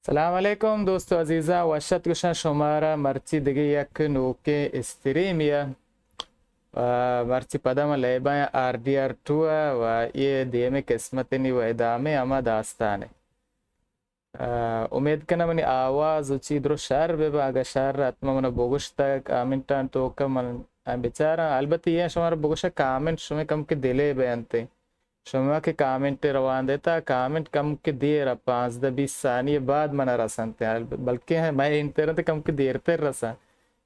سلام علیکم دوست و عزیزاں، وش ات گوشاں شمارا مرچی دگہ یک نوکیں استریمے ءَ۔ و مرچی پدا ما لیب ءَ آں آر ڈی آر ٹو ءَ و اے دیمیں قسمتانی و ادامہ ہما داستان ءَ۔ آ، امید کناں منی آواز و چی درست شر بہ باں، اگہ شر ات منا بگوشتہ کامنٹاں توکا من بچاراں۔ البتہ اے شمارا بگوشاں کامنٹ شمئے کمکے دلے بینت۔ شما کہ کامنٹ روان دیتا، کامنٹ کمکے دیر ءَ، پانزدہ بیست ثانیہ بعد منا رسنت، بلکہ مئے انٹرنیٹ کمکے دیرتر رساں۔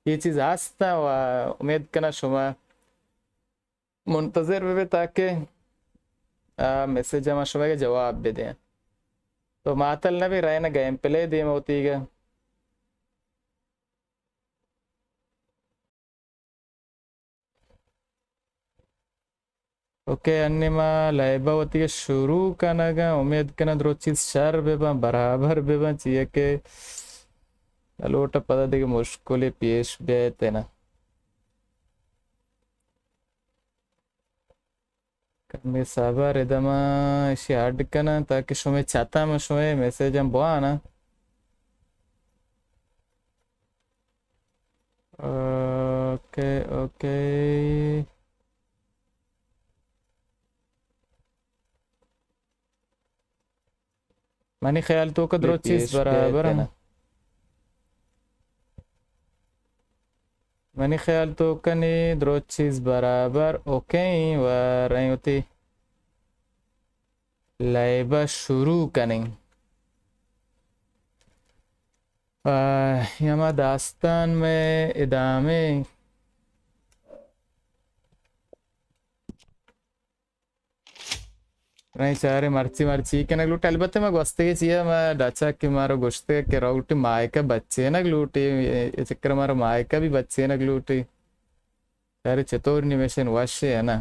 اے چیز ہست و امید کناں شما منتظر بہ بے تاکہ آ میسج ءَ ما شمئے جواب بدیں۔ تو ماتل نہ بے، رئے نہ گیم پلے دیم وتیگا۔ اوکے، انی ما لائب ءَ وتی شروع کنگ ءَ، امید کناں درو چیز شر بہ باں، برابر بہ باں، چیا کہ لوٹ ءَ پدا دگہ مشکلے پیش بیت نا۔ کمے صبر، ادا ما اشی اڈ کناں تاکہ شمئے چتاں ما شمئے میسجاں بواناں۔ Okay, okay. منی خیال توکا درو چیز برابر ایں۔ منی خیال توکا نی درو چیز برابر اوکے ایں و رئیں وتی لائب ءَ شروع کنیں۔ آہ، اے ہما داستان مئے ادامہ۔ رئیں چاریں مرچی مرچی کنگ لوٹ۔ البتہ ما گوستگی چیا ما ڈچا کہ مارا گوشتے کہ روٹی مائکا بچینگ لوٹی، اے چکر مارا مائکا بھی بچینگ لوٹی۔ چارے چطور نی مشین وشے ہے نا۔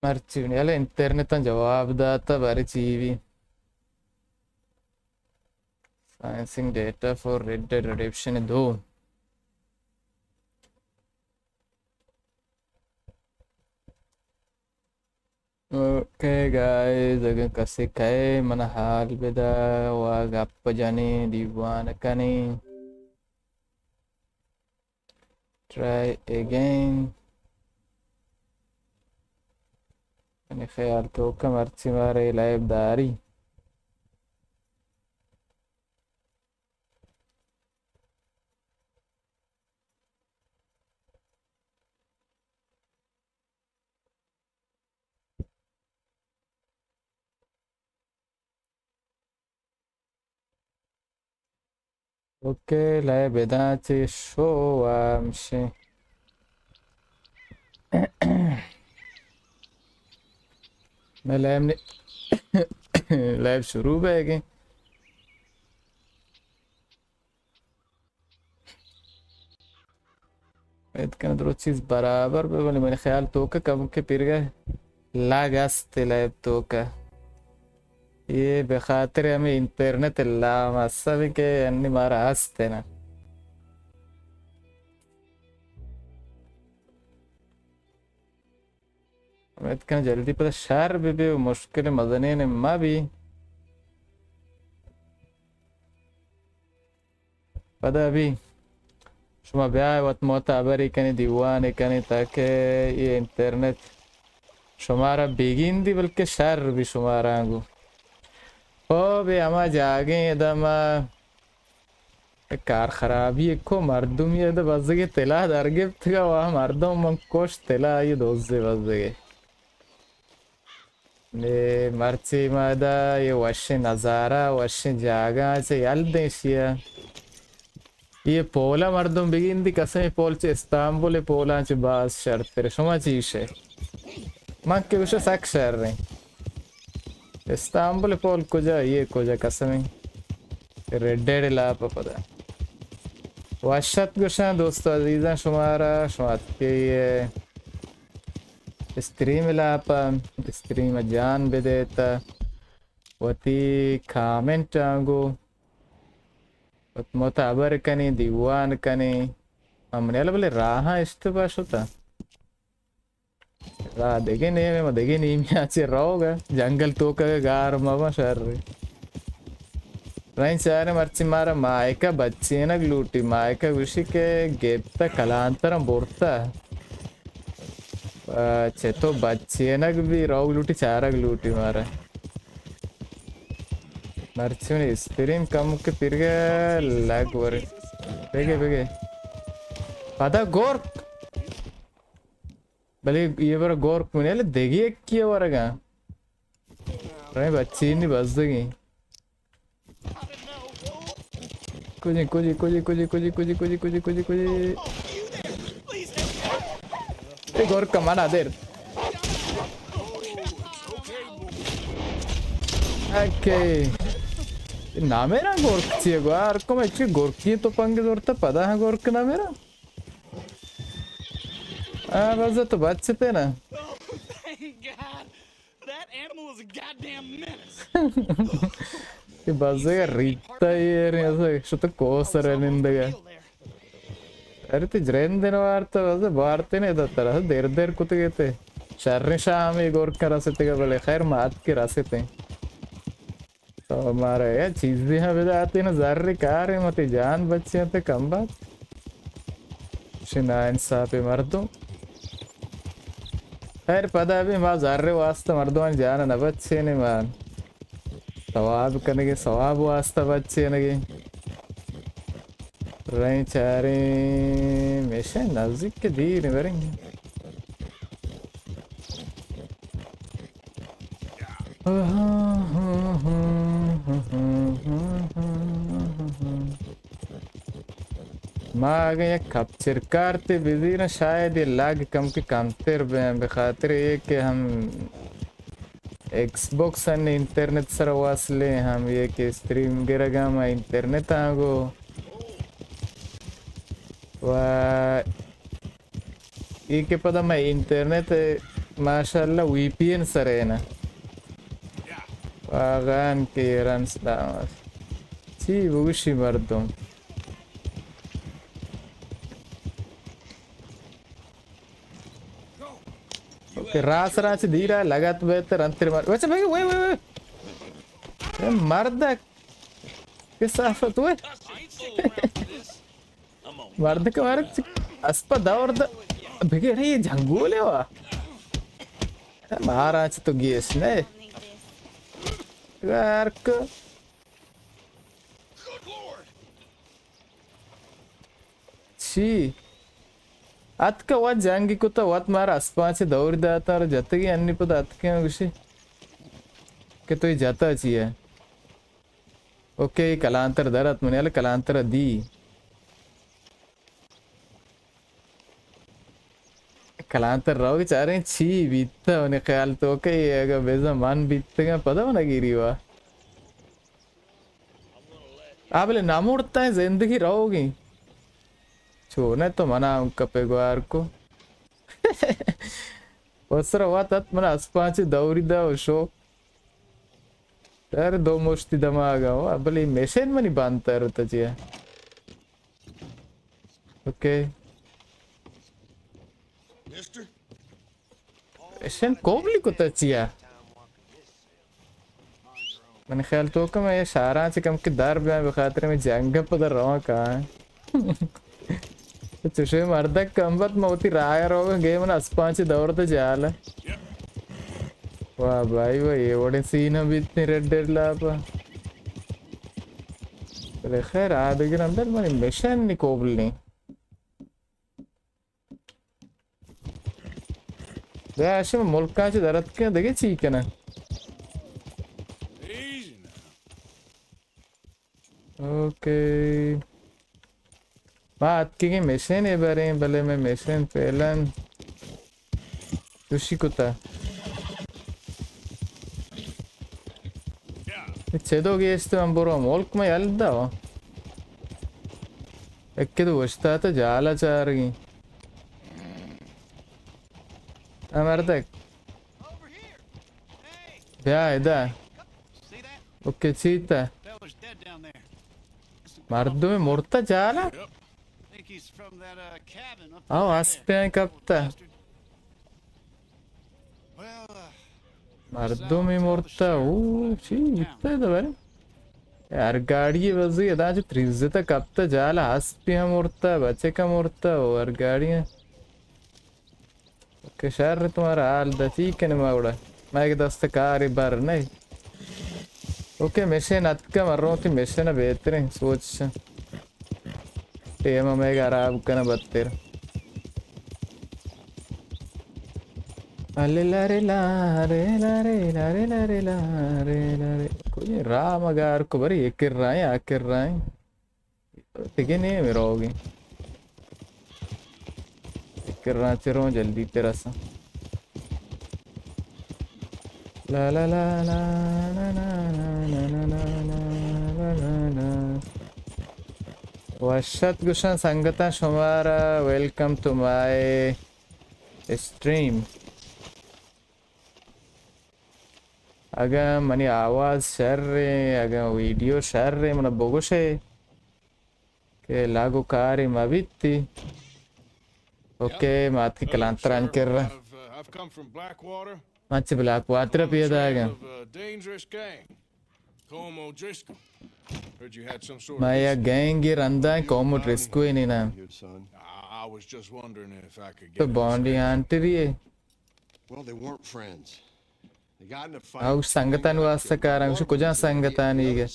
مرچی بنی، الے انٹرنیٹ ءَ جواب داتا بارے چی بھی۔ Silencing data for Red Dead Redemption دو۔ اوکے گائز، اگن کسے کئے من حال بدا و گپ جنی دیوان کنی۔ Try again. منی خیال توکا مرچی مارے لائب داری۔ اوکے، لائب ادا چہ شو و ہمشی۔ میں لائب نے، لائب شروع بہ گئے۔ اتکن درو چیز برابر بہ، بلے منی خیال توکا کمکے پیرگا لگ است لائب توکا۔ یہ بہ خاطر ہمیں انٹرنیٹ لام است کہ انی مارا است نا۔ امید کناں جلدی پدا شر بہ بی و مشکل مزنین مہ بی۔ پدا بی شما بیائے وت موت ہبری کنی، دیوانے کنی، تاکہ یہ انٹرنیٹ شمارا بگندی، بلکہ شر بی شمارا گو۔ او بی ہما جاگیں ادم کار خرابی کو مردمی اد بزگی تلا در گپتگا و مردم من کش تلا یہ دوزے بزگی۔ نے مرچی ما دا یہ وشیں نظارہ، وشیں جاگہ چہ یل دیں شیا۔ یہ پولا مردم بگندی، قسم پول چہ استانبول پولاں چہ باز شرتر۔ شما چی شے؟ من کہ گوشہ سک شر ہیں۔ استانبول پول کجا، یہ کجا قسم ہیں؟ ریڈ ڈیڈ لاپ پدا۔ وشت گوشاں دوست عزیزاں شمارا، شما اتکے یہ اسٹریم لاپ، اسٹریم جان بدیت، وتی کامنٹ آنگو، وت متعبر کنی، دیوان کنی. امنیل بلے راہاں اشتباہ شتا. را دگہ نیمے، ما دگہ نیمے آ چہ روگ ءَ، جنگل توک ءَ گار مباں شر. رئیں چاریں مرچی مارا مائکا بچینگ لوٹی، مائکا گوشی کہ گپتا کلانتراں برتا. آ، چہ تو بچینگ بی روگ لوٹی، چارگ لوٹی مارا. مرچی منی اسٹریم کم کہ پیرگا لگ ورے. بگے، بگے. پدا گورک. بلے یہ بر گورک منی، الے دگہ یکی ورگا. رئیں بچینی بزگیں. کجی، کجی، کجی. اے گورک منا دیر. اوکے. نامیرا گورک چیے گوار کو، میں چی گورکی تو پنگ زورتا، پدا ہاں گورک نامیرا. آ، بس تو بچتے نا. That animal is a goddamn menace. کہ بزگ ریتا یہ رہے، شتو کوسر نندگا. ارے تی جرین دن وارتا، بس بارتے نے دتر، دیر دیر کتگے تے. شریں شامی گورکا رسیتگا، بلے خیر مات کے رسیتے. تو مارا یہ چیزی ہاں بداتے نا، زر کارے متی جان بچے تے کم بات. چہ ناانصافیں مردم. خیر، پدا بھی ما زر واسطہ مردمان جان نہ بچینے، ما ثواب کنگے، ثواب واسطہ بچینگے. رئیں چاریں میشے نزدیک کے دیر بریں. ما اگاں یک کپچر کارتے بزیریں، شاید یہ لگ کم کہ کمتر بیں، بخاطر یہ کہ ہم ایکس باکس ان انٹرنیٹ سر واصلیں، ہم یہ کہ اسٹریم گرگا ما انٹرنیٹ آنگو و اے کہ پدا مئے انٹرنیٹ ماشاءاللہ وی پی این سرے نا. واغان کہ ایران سلام. چی بگوشی مردم؟ اوکے، راس راس دیرا لگت بہتر انتر مار. وچ بھائی، وے، وے، وے. اے مرد کثافت وے. مرد کہ مارا اسپا دور دا بگڑے، یہ جنگولے وا. مارا چہ تو گیش نے. یار کو چی؟ اتکا وت جنگی کتا، وت مارا اسپاں چہ دور داتا، را جتگی انی پدا اتکے گوشی کہ تو جتا چی ہے؟ اوکے، کلانتر در ات منی، الے کلانتر دی. کلانتر روگ چاریں چی بیتا، منی خیال تو کہ اگا بزن من بیتگا پدا منا گیری وا. آ بلے نہ مرتا ہے، زندگی روگی. چو نہ تو منا ہم کپے گوار کو. وسر وات ات منا اسپاں چہ دوری دا و شو. در دو مشتی دماغا و بلے مشین منی بانتر تا چیا. اوکے. مشین کوبلی کتا چیا. من خیال تو کہ میں شہراں چہ کم کہ در بیاں، بخاطر میں جنگ پدا رواں کاں. چوشے مردک کم بات، ما وتی راہ روگاں، گئے من اسپاں چہ دور دے جال. واہ بھائی واہ، یہ وڑے سین بیت ریڈ ڈیڈ لاپا. بلے خیر، آ دگر اندر منی مشن نی کوبل نہیں. بیا ہاشم، ملکاں چہ در اتکیں دگہ چی کناں؟ اوکے. ما اتکگیں مشین ء بریں، بلے میں مشین فعلاً چوشی کتا. چدو گیشت من برو ملک میں یل دا. اکے تو وشتا تو جالا چارگی. اے مردک، بیا ادا۔ اوکے، چیتا؟ مردم مرتا جالا؟ او، اسپیں کپتا۔ مردم مرتا۔ او، چی بیتا دوبارہ؟ ہر گاڑی بزی ادا چو تریزتا کپتا جالا، اسپی ہم مرتا، بچک ہم مرتا، او ہر گاڑی۔ اوکے، شر، تمہارا حال دتی کنے ما گڑا۔ مئے دست کاری بر نہیں۔ اوکے، مشین اتکا، مروں تی مشین بہترین سوچ۔ ٹیم مئے خراب کنا بدتر۔ ارے لارے لارے لارے لارے لارے لارے لارے۔ کوئی راہ مگار کو بری، ایک کر رہا ہے، آ کر رہا ہے۔ دگہ نیمے روگی۔ فکر راں چہ روں جلدی تر رساں۔ لا لا لا لا۔ وشت گوشاں سنگتاں شمارا، welcome to my stream۔ اگاں منی آواز شر ایں، اگاں ویڈیو شر ایں، منا بگوشے کہ لاگو کارے مہ بیتی۔ اوکے، ما اتکی کلانتران کر رہا۔ ما چہ بلیک واٹر پیدا آگا۔ ما یا گینگ رندا کومو ڈریسکو ءِ نام۔ تو باؤنڈی ہنٹر ئے؟ او سنگتانی واسطہ کاراں، گوشی کجا سنگتانی گے؟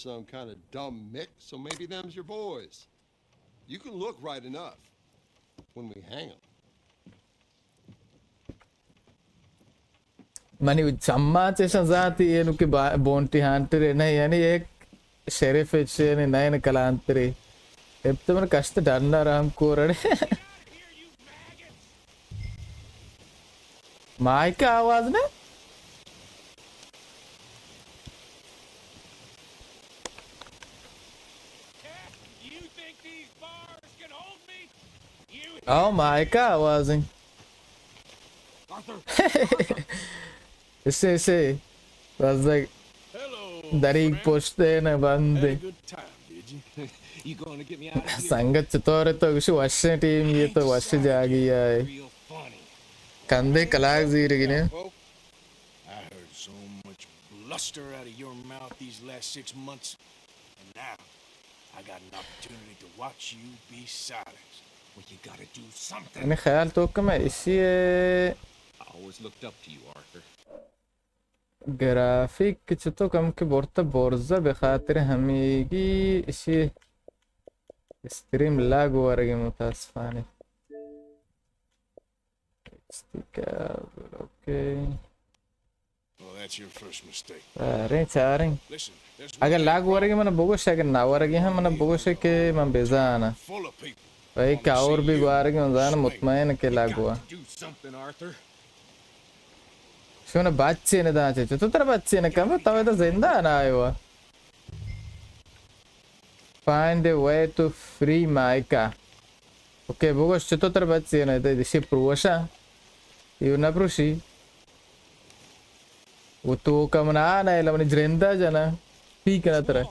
منی چماں چشاں زانتی، اے نوکی با-، بونٹی ہانٹر ئے نہ، یعنی ایک شریف چے نہ، نہ کلانتری۔ اب تو من کشت ڈنر ہم کورڑے۔ مائک آواز نہ؟ او مائک آواز ایں۔ اسے، اسے۔ رزگ دریگ پشت نہ بند۔ سنگت چطور ئے تو؟ گوشی وشیں ٹیم ئے تو، وش جاگی ئے۔ کندے کلاگ زیرگی نے۔ I heard so much bluster out of your mouth these last six months, and now I got an opportunity to watch you be silenced. Well, you gotta do something. یعنی خیال تو کہ میں اسی I always looked up to you, Arthur. Graphic چہ تو کم کہ برتہ برزا، بہ خاطر ہمیگی اسی اسٹریم لگ ورگی متاسفانہ۔ Okay. Well, that's your first mistake. ارے چاریں۔ Listen, there's اگر لاگ ورگی من بگوش، اگر نہ ورگی ہم من بگوش کہ من بزاناں۔ Full of people. بھائی کہ اور بھی گوارگی من زاناں، مطمئن کہ لاگ وا۔ You gotta do something, Arthur. شون بچے نہ داں چے، تو تر بچے نہ کم، تو تو زندہ نہ آئے وا۔ Find a way to free Micah. Okay, بگوش چطور تر بچے نہ دے، دشی پروشا۔ یو نہ پروشی۔ وہ تو کم نہ آنا ہے، لمنی جرندہ جنا۔ ٹھیک ہے نا ترا۔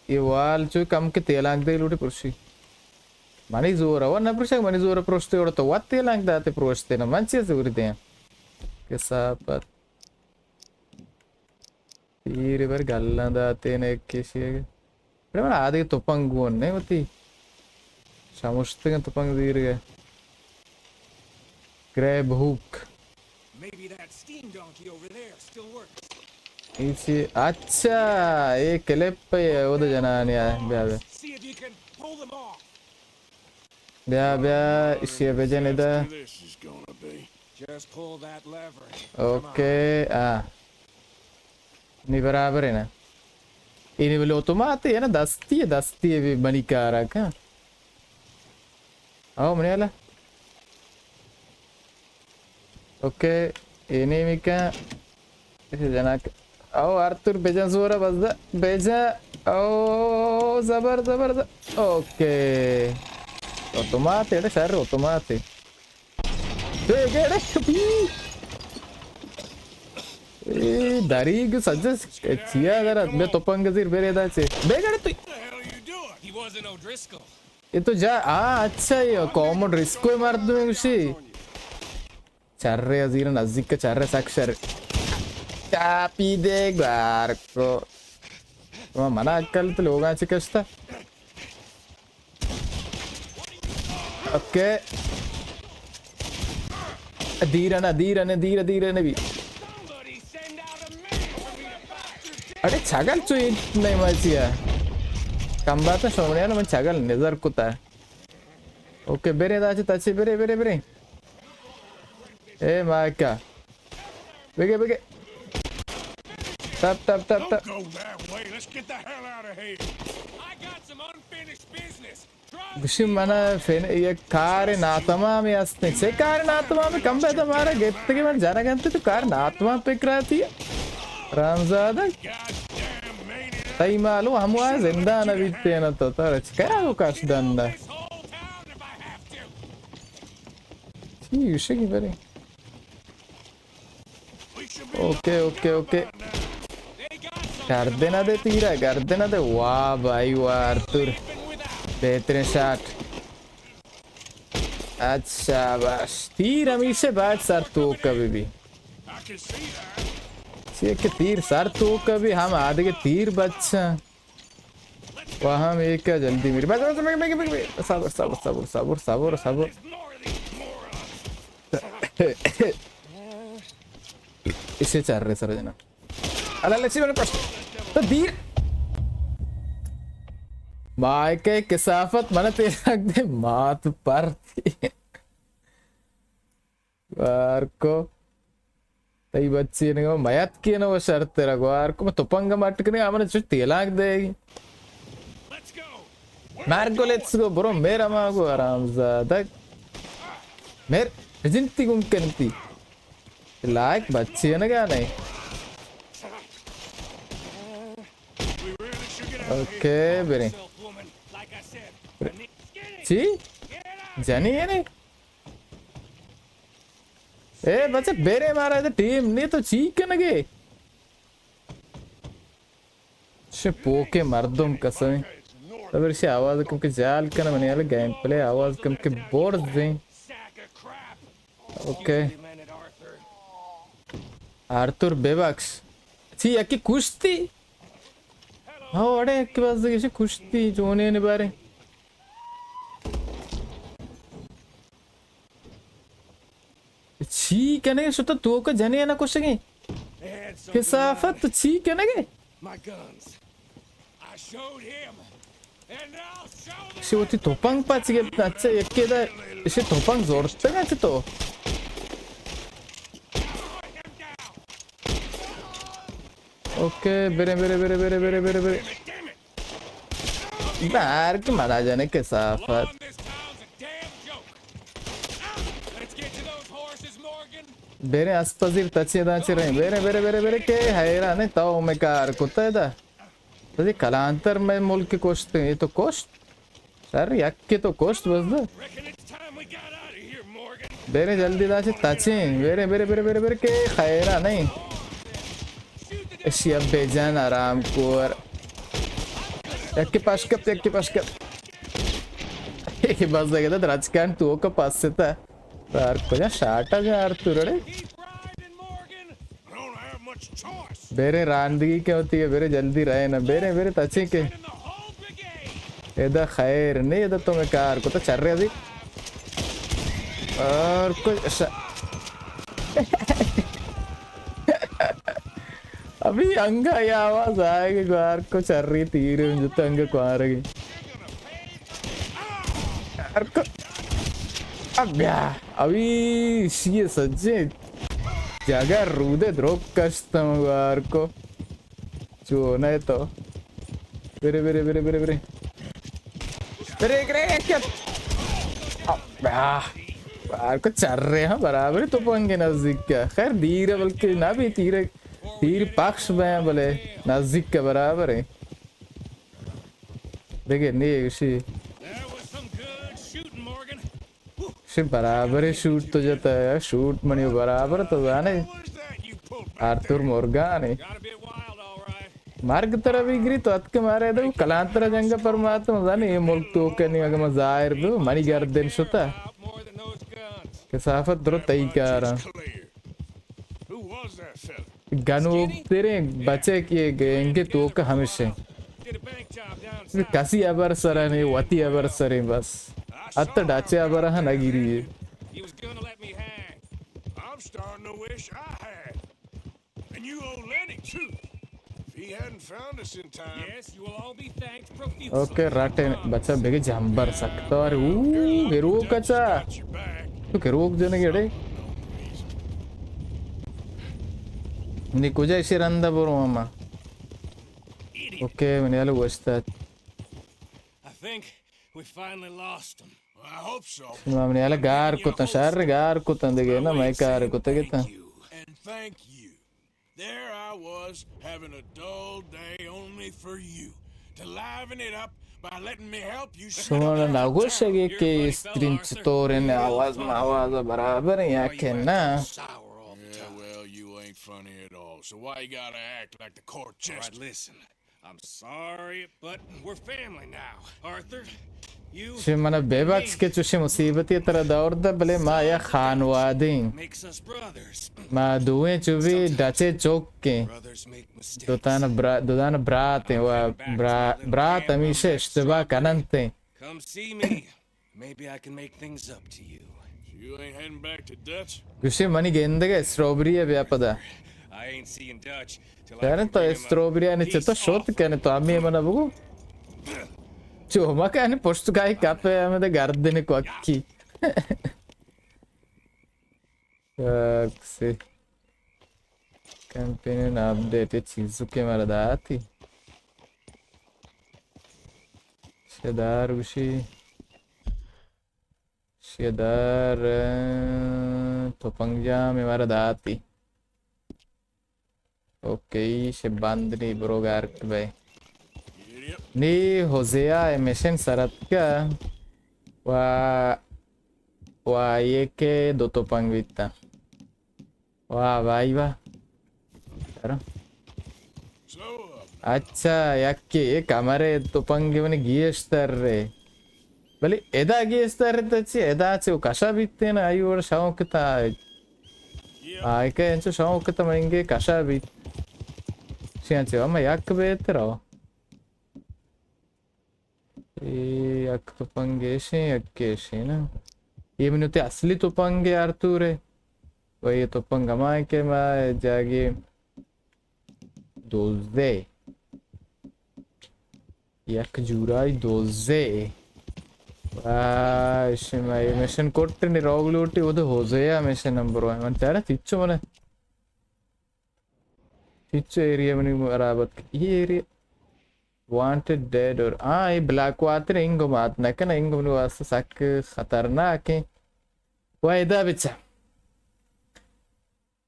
اے وال چو کم کہ تیلانک دے لوٹے پروشی۔ منی زور ءَ نہ پروشگ، منی زور ءَ پروشتے وڑ تو وت تیلانک داتے پروشتے نہ، من چے زور دیاں؟ کثافت۔ تیر بر گلاں داتے نہ کسی۔ بڑے من آدگہ تپنگ گون نہ وتی۔ شمشتگیں تپنگ زیرگے۔ گریب ہوک۔ Maybe that steam donkey over there still works. ایسی، اچھا، اے کلپ پہ اود جنانی آ، بیا، بیا۔ See if you can pull them off. بیا، بیا، ایسی بجن ادا۔ This is gonna be. Just pull that lever. Okay, آ۔ نی برابر ہے نا۔ اینی بلے اتومات ہے نا، دستی ہے، دستی ہے بھی منی کارا کا۔ او منی والا۔ اوکے، اے نیمی کن۔ اسے جناک۔ او آرتور بجن زورا بس دا۔ بجن۔ او زبر، زبر، زبر۔ اوکے۔ اتومات ہے، شر اتومات ہے۔ بے گڑے بی۔ اے دریگ سجس چیا در ات؟ بے تپنگ زیر برے دا چے۔ بے گڑے تو۔ اے تو جا، آ، اچھا، اے کامن ڈریسکو مردم گوشی۔ چرے ازیر نزدیک چرے سک شر۔ چاپی دے گوار کو۔ تو منا عقل تو لوگاں چکشتا۔ اوکے۔ دیر نہ، دیر نہ، دیر، دیر نہ بی۔ اڑے چھگل چو ایت نہیں مچیا۔ کم بات شومنیا نہ من چھگل نظر کتا۔ اوکے، برے دا چے تچے، برے، برے، برے۔ اے ماکا۔ بگے، بگے۔ ٹپ، ٹپ، ٹپ، ٹپ۔ گوشی من فین-، یک کار ناتمامی است۔ چے کار ناتمامی؟ کم بے تمارا گپت کہ من جنگ انت تو کار ناتمام پکراتی۔ رامزادہ۔ تئی مالو ہموا زندہ نہ بیتے نہ تو، ترا چکا کو کش دندا۔ چی گوشگی برے؟ Okay, okay, okay. گردنہ دے تیرا، گردنہ دے۔ واہ بھائی واہ، آرتور۔ بہترین شاٹ۔ اچھا، بس۔ تیر ہمیشہ باید سر توک بہ بی۔ چیئے کہ تیر سر توک بہ بی، ہم آدگہ تیر بچاں۔ و ہم ایک جلدی میری۔ بس، بس، بس، بس، بس، بس۔ صبر، صبر، صبر، صبر، صبر، صبر۔ اسے چار رہے سر جنا۔ اللہ لچی من پشت۔ تو دیر۔ مائے کے کثافت من تیراک دے مات پر تھی۔ گوار کو۔ تئی بچی نگو میت کی نو شرط تیرا گوار کو۔ میں تپنگ مٹ کنی، آمن چو تیلاک دے گی۔ مار کو، لیٹس گو، برو، میرا ماں گو، آرام زادگ۔ میر، بجنتی گم کنتی۔ لائک بچی نگا نہیں۔ اوکے، برے۔ چی؟ جنی ہے نہیں؟ اے بچہ، بیرے مارا، ادا ٹیم نہیں تو چی کنگے؟ چہ پوکے مردم قسم۔ تبر سے آواز کم کہ جال کن، منی حال گیم پلے آواز کم کہ بورز دیں۔ اوکے۔ آرتور ببخش۔ چی یکی کشتی؟ ہاں، اڑے یکی باز دیگه چی کشتی، جونے نبارے۔ چی کنگے؟ شتہ توکا جنے نہ کشگے۔ کثافت، تو چی کنگے؟ شی وتی توپنگ پچ گپت، اچھا، یکے دا، شی توپنگ زورتگا چہ تو۔ اوکے، برے، برے، برے۔ بار کہ منا جنے کثافت۔ برے اسپ زیر تچے داں چہ رہیں۔ برے، برے، برے، برے کہ حیران ہے تو میں کار کتا ہے دا۔ تجے کلانتر میں ملک کشت، یہ تو کشت۔ سر یک کہ تو کشت بس دا۔ برے جلدی دا چہ تچیں۔ برے، برے، برے، برے، برے کہ خیرا نہیں۔ اشی اب بے جان آرام کور۔ یکی پش کپت، یکی پش کپت۔ یکی بس دگہ درچکان توکا پس تا۔ بار کجا شاٹا جا آرتور اڑے۔ بیرے راندگی کہ ہوتی ہے، بیرے جلدی رہے نا، بیرے، بیرے تچے کے۔ ادا خیر نہیں، ادا تو میں کار کو تو چر رہے ابھی۔ اور کچھ شا-، ابھی انگا یہ آواز آئے گی، گوار کو چر رہی تیر جو تو انگا کوارگی۔ ہر کو-، اب بیا، ابھی شی سجے جگہ رودے دروک کشتم گوار کو۔ چو نہ تو۔ برے، برے، برے، برے، برے۔ برے، برے، کیا؟ اب بیا۔ گوار کو چر رہے ہیں برابر تو پنگے نزدیک کا۔ خیر دیر ہے بلکہ نہ بھی تیر، تیر پخش بے بلے نزدیک کا برابر ہے۔ دیکھے، نہیں، اسی۔ شے برابر شوٹ تو جتا، شوٹ منی برابر تو زانے۔ آرتور مورگان۔ مرگ ترا بگری تو اتک مارے دو کلان ترا جنگ پر مات مزانے، یہ ملک تو کنی اگر میں ظاہر بو منی گردن شتا۔ کثافت درو تئی کارا۔ گنوک تریں بچے کہ گینگ توک ہمیشہ۔ کسی ابر سر نہیں، وتی ابر سریں بس۔ ات ڈاچے ابر ہاں نگیری۔ I'm starting to wish I had. And you owe Lenny too. If he hadn't found us in time. Okay, راٹے بچہ بگے جمبر سکتا۔ ارے او گروک اچا۔ تو گروک جنے گڑے۔ نی کجا ایشی رندا برو اما۔ اوکے، منی حال گوشتا۔ I think we finally lost him. I hope so. ما منی حال گار کتن، شر گار کتن دیگه، نا میں کار کتگتا۔ And thank you. There I was, having a dull day only for you to liven it up by letting me help you set up شما نگوشگی که استریم چطور این آواز ما آواز برابر یا که نه؟ Yeah, well, you ain't funny at all, so why you gotta act like the court jester? All right, listen. I'm sorry, but we're family now. Arthur, you, چه من ببخش که چوشی مصیبتی ترا دور ده، بلے ما یا خانوادیں۔ Makes us brothers. ما دوئیں چو بھی ڈچے چوکیں۔ Brothers make mistakes. دوتان برا-، دوتان براتیں و برا-، برات ہمیشہ اشتباہ کننتیں۔ Come see me. Maybe I can make things up to you. You ain't heading back to Dutch? گوشی منی گندگے اسٹرابری ہے بیا پدا۔ I ain't seeing Dutch till I شہرن تو اسٹرابری آنی چطور شوت کنے تو ہمیں منا بگو۔ چو مکانی پشت کائی کپے ہمیں دے گردن کو اکی۔ کسی کمپینین اپڈیٹ چیزو کے مارا داتی۔ شدار گوشی۔ شدار، اه، تپنگ جام مارا داتی۔ اوکے، شہ بند نی برو گارک بے۔ نی ہوزیا مشن سرتکا و، و یہ کہ دو تپنگ بیتا۔ واہ بھائی واہ۔ اچھا، یکے اے کمرے تپنگے منی گیشتر رے۔ بلے ادا گیشتر رے تو چی؟ ادا چی او کشا بیتے نا، آئی وڑ شوق تا۔ آئی کہ انچو شوق تا منگے کشا بیت۔ چی انچو ہم یک بیت رو۔ اے یک تپنگ ایشیں، یک ایشیں نا۔ اے منی تے اصلی تپنگ ہے آرتور ہے۔ و اے تپنگ ہما ہے کہ ما جاگے دوزے۔ یک جورائی دوزے۔ واہ، ایشیں ما اے مشن کوٹنی روگ لوٹی، وہ تو ہوزے مشن نمبر ون۔ من چارا چیچو منے۔ چیچو ایریا منی مرابط۔ یہ ایریا وانٹڈ ڈیڈ اور، ہاں، یہ بلیک واتر انگو مات نہ کنا، انگو منی واسطہ سک خطرناک ہیں۔ و ادا بچا۔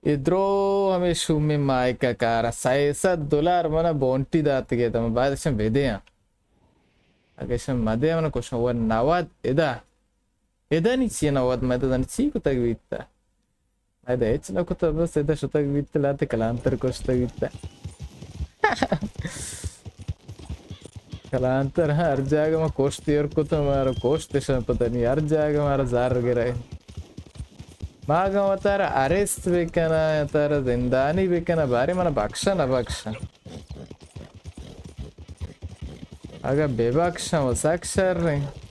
یہ درو ہمیں شومی مائکا کارا سئے سد دلار منا بونٹی داتگے تا، من باید اشن بدیاں۔ اگہ اشن مدے منا کشن و نود ادا۔ ادا نی چی نود مدے دن چی کتگ بیتا۔ ادا ہچ نہ کتہ، بس ادا شتگ بیت، لہتے کلانتر کشتگ بیت۔ کلانتر ہر جاگہ ما کشت ایر کتہ، مارا کشت اشاں پتہ نی، ہر جاگہ مارا زر گرئے۔ ما اگاں وتارا اریسٹ بکناں، وتارا زندانی بکناں، بارے منا بخشاں نہ بخشاں۔ اگاں بہ بخشاں و سک شر انت۔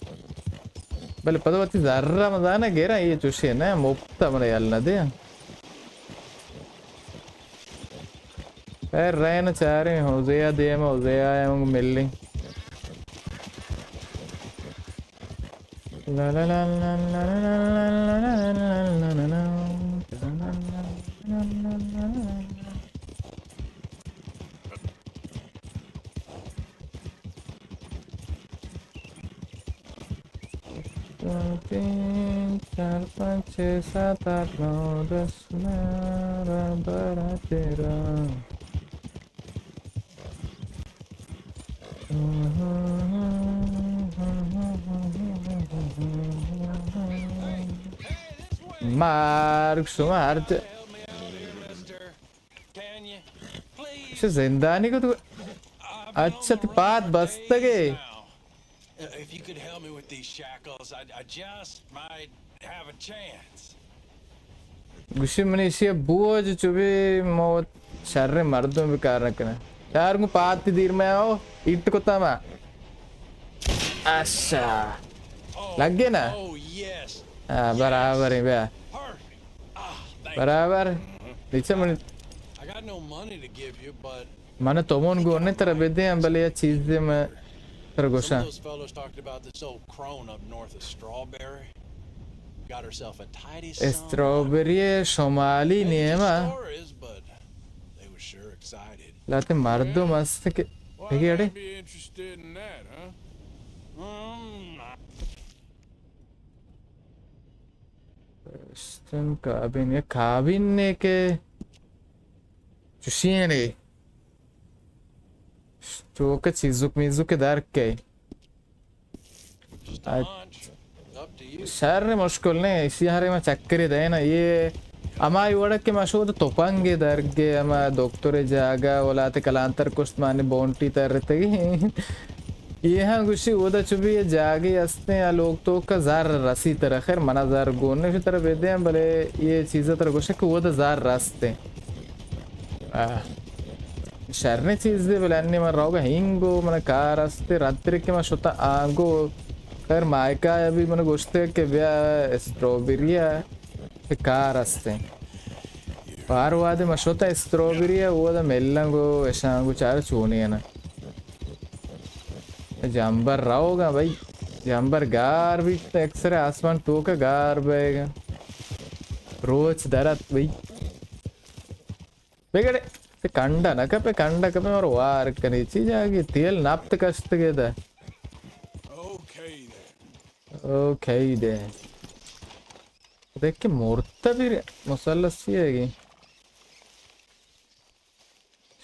بلے پدا وتی زر ء مزانہ گراں، اے چوشیں نہ، مپت ء من یل نہ دیاں۔ خیر، رئین چاریں، ہوزے ء دیم ء، ہوزے ء ہم ملیں۔ دو، تین، چار، پانچ، چھ، سات، آٹھ، نو، دس، گیارہ، بارہ، تیرہ۔ مارگ شما ہر ج-، چہ زندانی کو تو اچھا تی پاد بستگے۔ If you could help me with these shackles, I, I just might have a chance. گوشی منی ایشی بوج چو بی موت شر مردم بکار نہ کنے۔ یار گوں پاد تی دیر میں آؤ، ایٹ کتا ما۔ اچھا۔ لگے نا؟ Oh, yes. ہاں، برابر ہے، بیا۔ Perfect. Ah, thank you. برابر۔ نیچے من I got no money to give you, but من تو من گون نے ترا بدے ہم، بلے یا چیز دے میں ترا گوشاں۔ Some of those fellows talked about this old crone up north of Strawberry. Got herself a tidy sum. استرابری شمالی نیمہ۔ Stories, but they were sure excited. لاتے مردم است کہ بگی اڑے۔ Well, I'd be interested in that, huh? Um, استن کابین، یک کابین نے کہ چشی نے۔ تو کہ چیزک میزک در کے۔ شر، مشکل نہ، ایشی ہرے ما چکرے دئے نا، یہ ہمائی وڑا کہ ما شود تپنگے درگے، ہما دکتر جاگہ، ولاتے کلانتر کشت مانی بونٹی ترتگی۔ یہ ہاں گوشی اودا چو بی یہ جاگے استیں، آ لوگ تو کا زر رسی ترا، خیر منا زر گون نے، ترا بدے، بلے یہ چیز ترا گوشے کہ اودا زر رستیں۔ آہ۔ شریں چیزے، بلے انی من روگا ہینگو، من کار است، رندتر کہ من شتا آنگو۔ خیر مائکا ابھی من گوشتے کہ بیا اسٹرابیری ہے، کہ کار استیں۔ پار وادے من شتا اسٹرابیری ہے، وہ دا ملنگو، اشانگو چار چونی ہے نا۔ جمبر روگا بھائی، جمبر گار بیت، اکثر آسمان توکا گار بیگا۔ روچ درت بھائی۔ بگڑے، تے کنڈا نہ کپے، کنڈا کپے مارا وار کنے۔ چی جاگے تیل نپت کشتگے دا۔ Okay they. دیکھ کہ مرتا بھی مثلث سی ہے گی۔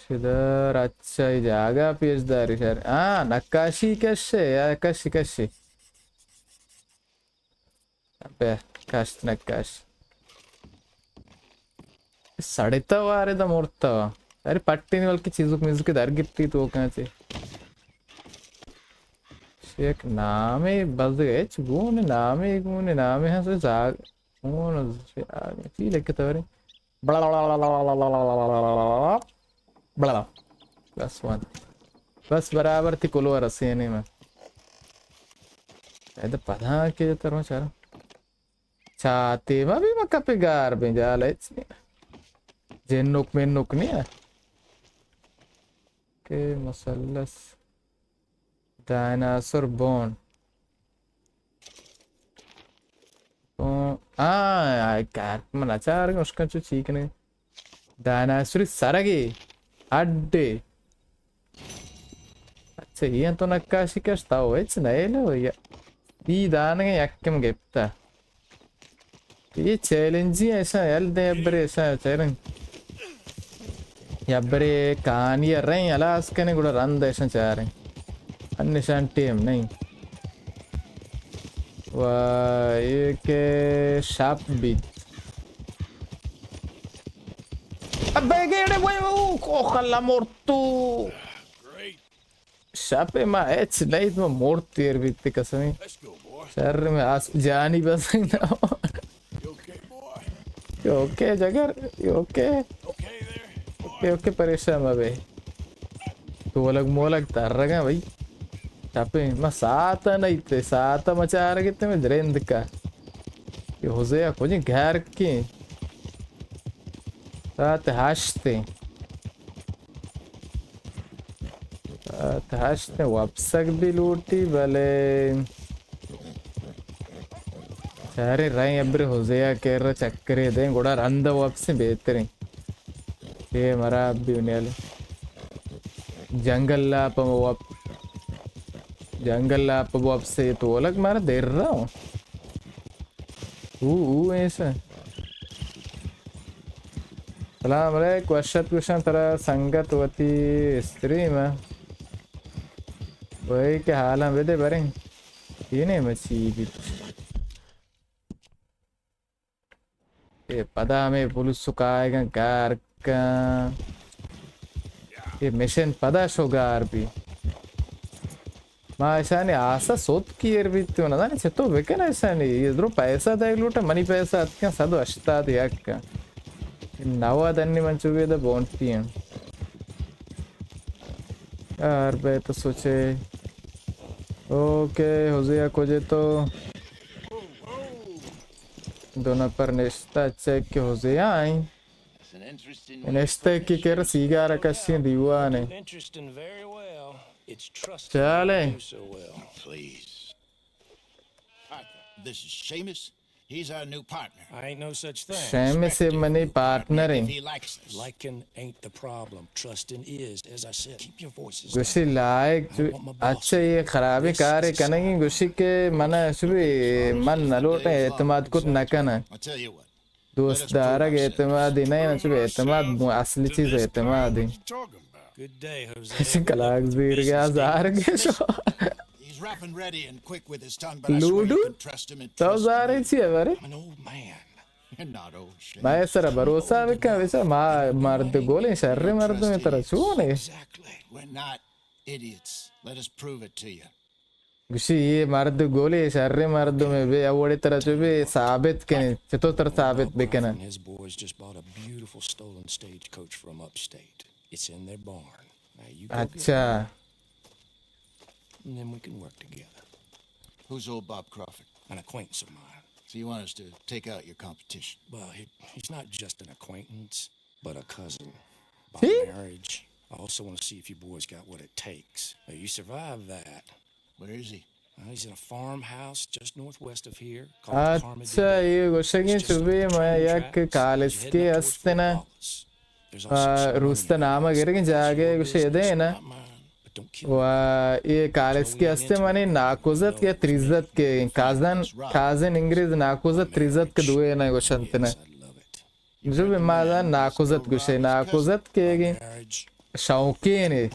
شدر، اچھا، یہ جاگہ پیش داری شر۔ ہاں، نقاشی کشے، یا کشی کشی۔ ابے، کشت نکش۔ سڑتا وارے دا مرتا۔ ارے پٹی نہیں بلکہ چیزک میزک در گپتی تو کہاں چے۔ ایک نامے بز گئے، چ گون نامے، گون نامے ہاں سے زاگ، گون زاگ، چی لکھتا ورے؟ بلا۔ بس وان۔ بس برابر تی کلو رسینے میں۔ اے تو پدا کے تر میں چارا۔ چاتے ما بھی مکہ پہ گار بیں جال ہے چنی۔ جنوک میں نوک نہیں ہے۔ کہ مثلث۔ Dinosaur bone. بون۔ آ، آ، کار من اچار اشکن چو چی کنے۔ ڈائناسوری سرگی۔ اڈے۔ اچھا، یہ تو نقاشی کشتا ہو، اچ نہیں لو یا۔ تی دانگے یکم گپتا۔ یہ چیلنجی ایسا یل دیں، ابرے ایسا چیلنج۔ یا برے کہانی رہیں، ہلاس کنے گڑا رند ایسا چاریں۔ ان نشان ٹیم نہیں۔ و یہ کہ شاپ بیت۔ ابے گیڑے وے، او، او، خلا مرتو۔ شپ ما ہچ نئیت، ما مرت تیر بیت قسمی۔ شر میں آس جانی بس نہ۔ اوکے جگر، اوکے۔ اوکے، اوکے، پریشان مہ بے۔ تو ولگ مولگ تر رگا بھائی۔ شپے ما ساعت نئیت، ساعت ما چار گتے میں درند کا۔ یہ ہوزے کجی گھر کی۔ ساعت ہشت۔ ساعت ہشت ء وپسگ بھی لوٹی، بلے چارے رائیں ابرے ہوزیا کر چکرے دیں، گڑا رند وپسیں بہتریں۔ اے مرا بھی نیل جنگل لاپ وپ، جنگل لاپ وپسے تو لگ مارا دیر رہا ہوں۔ او، او، ایسا۔ سلام علیک، وشت گوشاں ترا سنگت وتی استریم ء۔ وئی کہ حالاں بدے بریں۔ یہ نے مچی بیت۔ اے پدا ہمے پولیس کائیگاں گار کن. اے مشن پدا شو گار بی. ما اشانی آسا سوت کیر بیت، نزانی چتو بکن اشانی. اے درو پیسہ دئیگ لوٹا، منی پیسہ اتکن صد و ہشتاد یک. نود انی من چو بیدہ بونٹی ہیں. یار بے تو سوچے. اوکے، ہوزیا کجے تو؟ دو نفر نشتہ، چیک کہ ہوزیا آئیں. نشتہ کی کر سیگار کشیں دیوانے. چالیں. This is Seamus. He's our new partner. I ain't no such thing. شیمس منی پارٹنر ہیں. Liking ain't the problem. Trusting is, as I said. Keep your voices down. گوشی لائق جو اچھا یہ خرابی کار کنگی. گوشی کہ من شبی من نلوٹیں اعتماد کت نکناں. I'll tell you what. دوست دارگ اعتمادی نہ انت، چونکہ اعتماد مو-، اصلی چیز اعتمادی. Good day, Jose. کلاگ زیر گیا زار گشو. He's rough and ready and quick with his tongue, but I swear you can trust him and trust me. Ludo, تو زارے چی ہے بارے؟ I'm an old man. You're not old, Shane. مئے سر بھروسہ بکن، بچا ما مرد گولیں، شر مردم ترا چونے. Exactly. We're not idiots. Let us prove it to you. گوشی، یہ مرد گولے، شر مردمے، بے اوڑے ترا چو بے ثابت کنے، چطور ترا ثابت بکنن؟ His boys just bought a beautiful stolen stagecoach from upstate. It's in their barn. Now you go get it. اچھا. And then we can work together. Who's old Bob Crawford? An acquaintance of mine. So you want us to take out your competition? Well, he, he's not just an acquaintance. But a cousin. By marriage, I also want to see if you boys got what it takes. Now, you survive that. Where is he? Well, he's in a farmhouse just northwest of here called Carmody. اچھا، یہ گوشگیں چوبی ما یک کالسکے استنا. روست نامہ گرگیں جاگے گوشے دے نا. و یہ کالسکے استے منی ناکوزت یا تریزت کے کازن، کازن انگریز ناکوزت تریزت کے دوئے نا گوشنتنا. جو بہ ما ناکوزت گوشے، ناکوزت کیگیں شوقینے،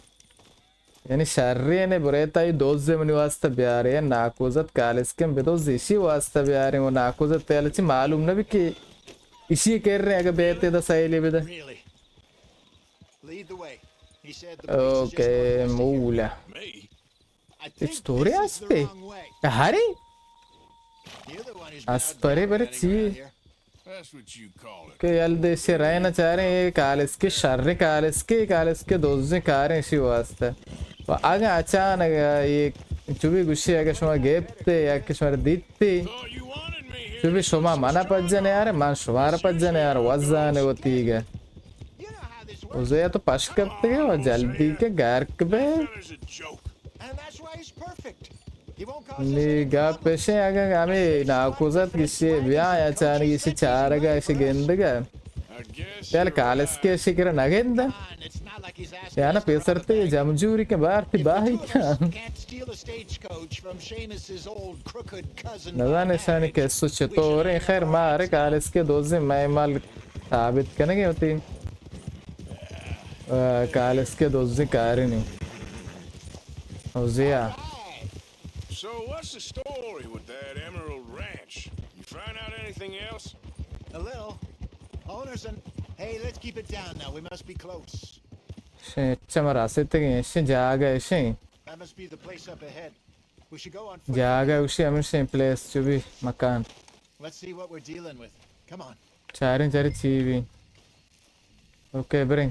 یعنی شرینے، برے تئی دوزے منی واسطہ بیارے، ناکوزت کالسکیں بدوز ایشی واسطہ بیارے، و ناکوزت تیل چی معلوم نہ بی کہ ایشی کر رہے اگر بیتے دا سیلی بدے. اوکے، مولا. ہچ طورے اسپے؟ ہرے؟ اسپرے برے چی؟ کہ یل دیشے رہے نہ چاریں، اے کالسکے شر کالسکے، کالسکے دوزیں کاریں شی واسطہ. و اگاں اچانک یہ چوبی گوشی اگاں شما گپتے یا کہ شما دیتے، چوبی شما منا پجنے آرے، من شما را پجنے آرے، وزانے وتیگا. وزے تو پش کپتگے و جلدی کے گرک بے. نی گپ اشیں اگاں ہمے ناکوزت گشی بیا یا چارگی اشی چارگا اشی گندگا. یل کالسکے اشی کرا نگندہ. یا نا پیسرتے جمجوری کے بارتی باہی کن. نزان اشانی کسو چطوریں. خیر ما ہرے کالسکے دوزیں مئے مال ثابت کنگے وتی. کالسکے دوزیں کارے نی. او زیا. So what's the story with that Emerald Ranch? You find out anything else? A little. Owners and, hey, let's keep it down now. We must be close. شے چم راسیتگیں، شے جاگہ شے. That must be the place up ahead. We should go on foot. جاگہ اشی ہمیشیں، پلیس چوبی مکان. Let's see what we're dealing with. Come on. چاریں چاریں چی بی. اوکے، بریں.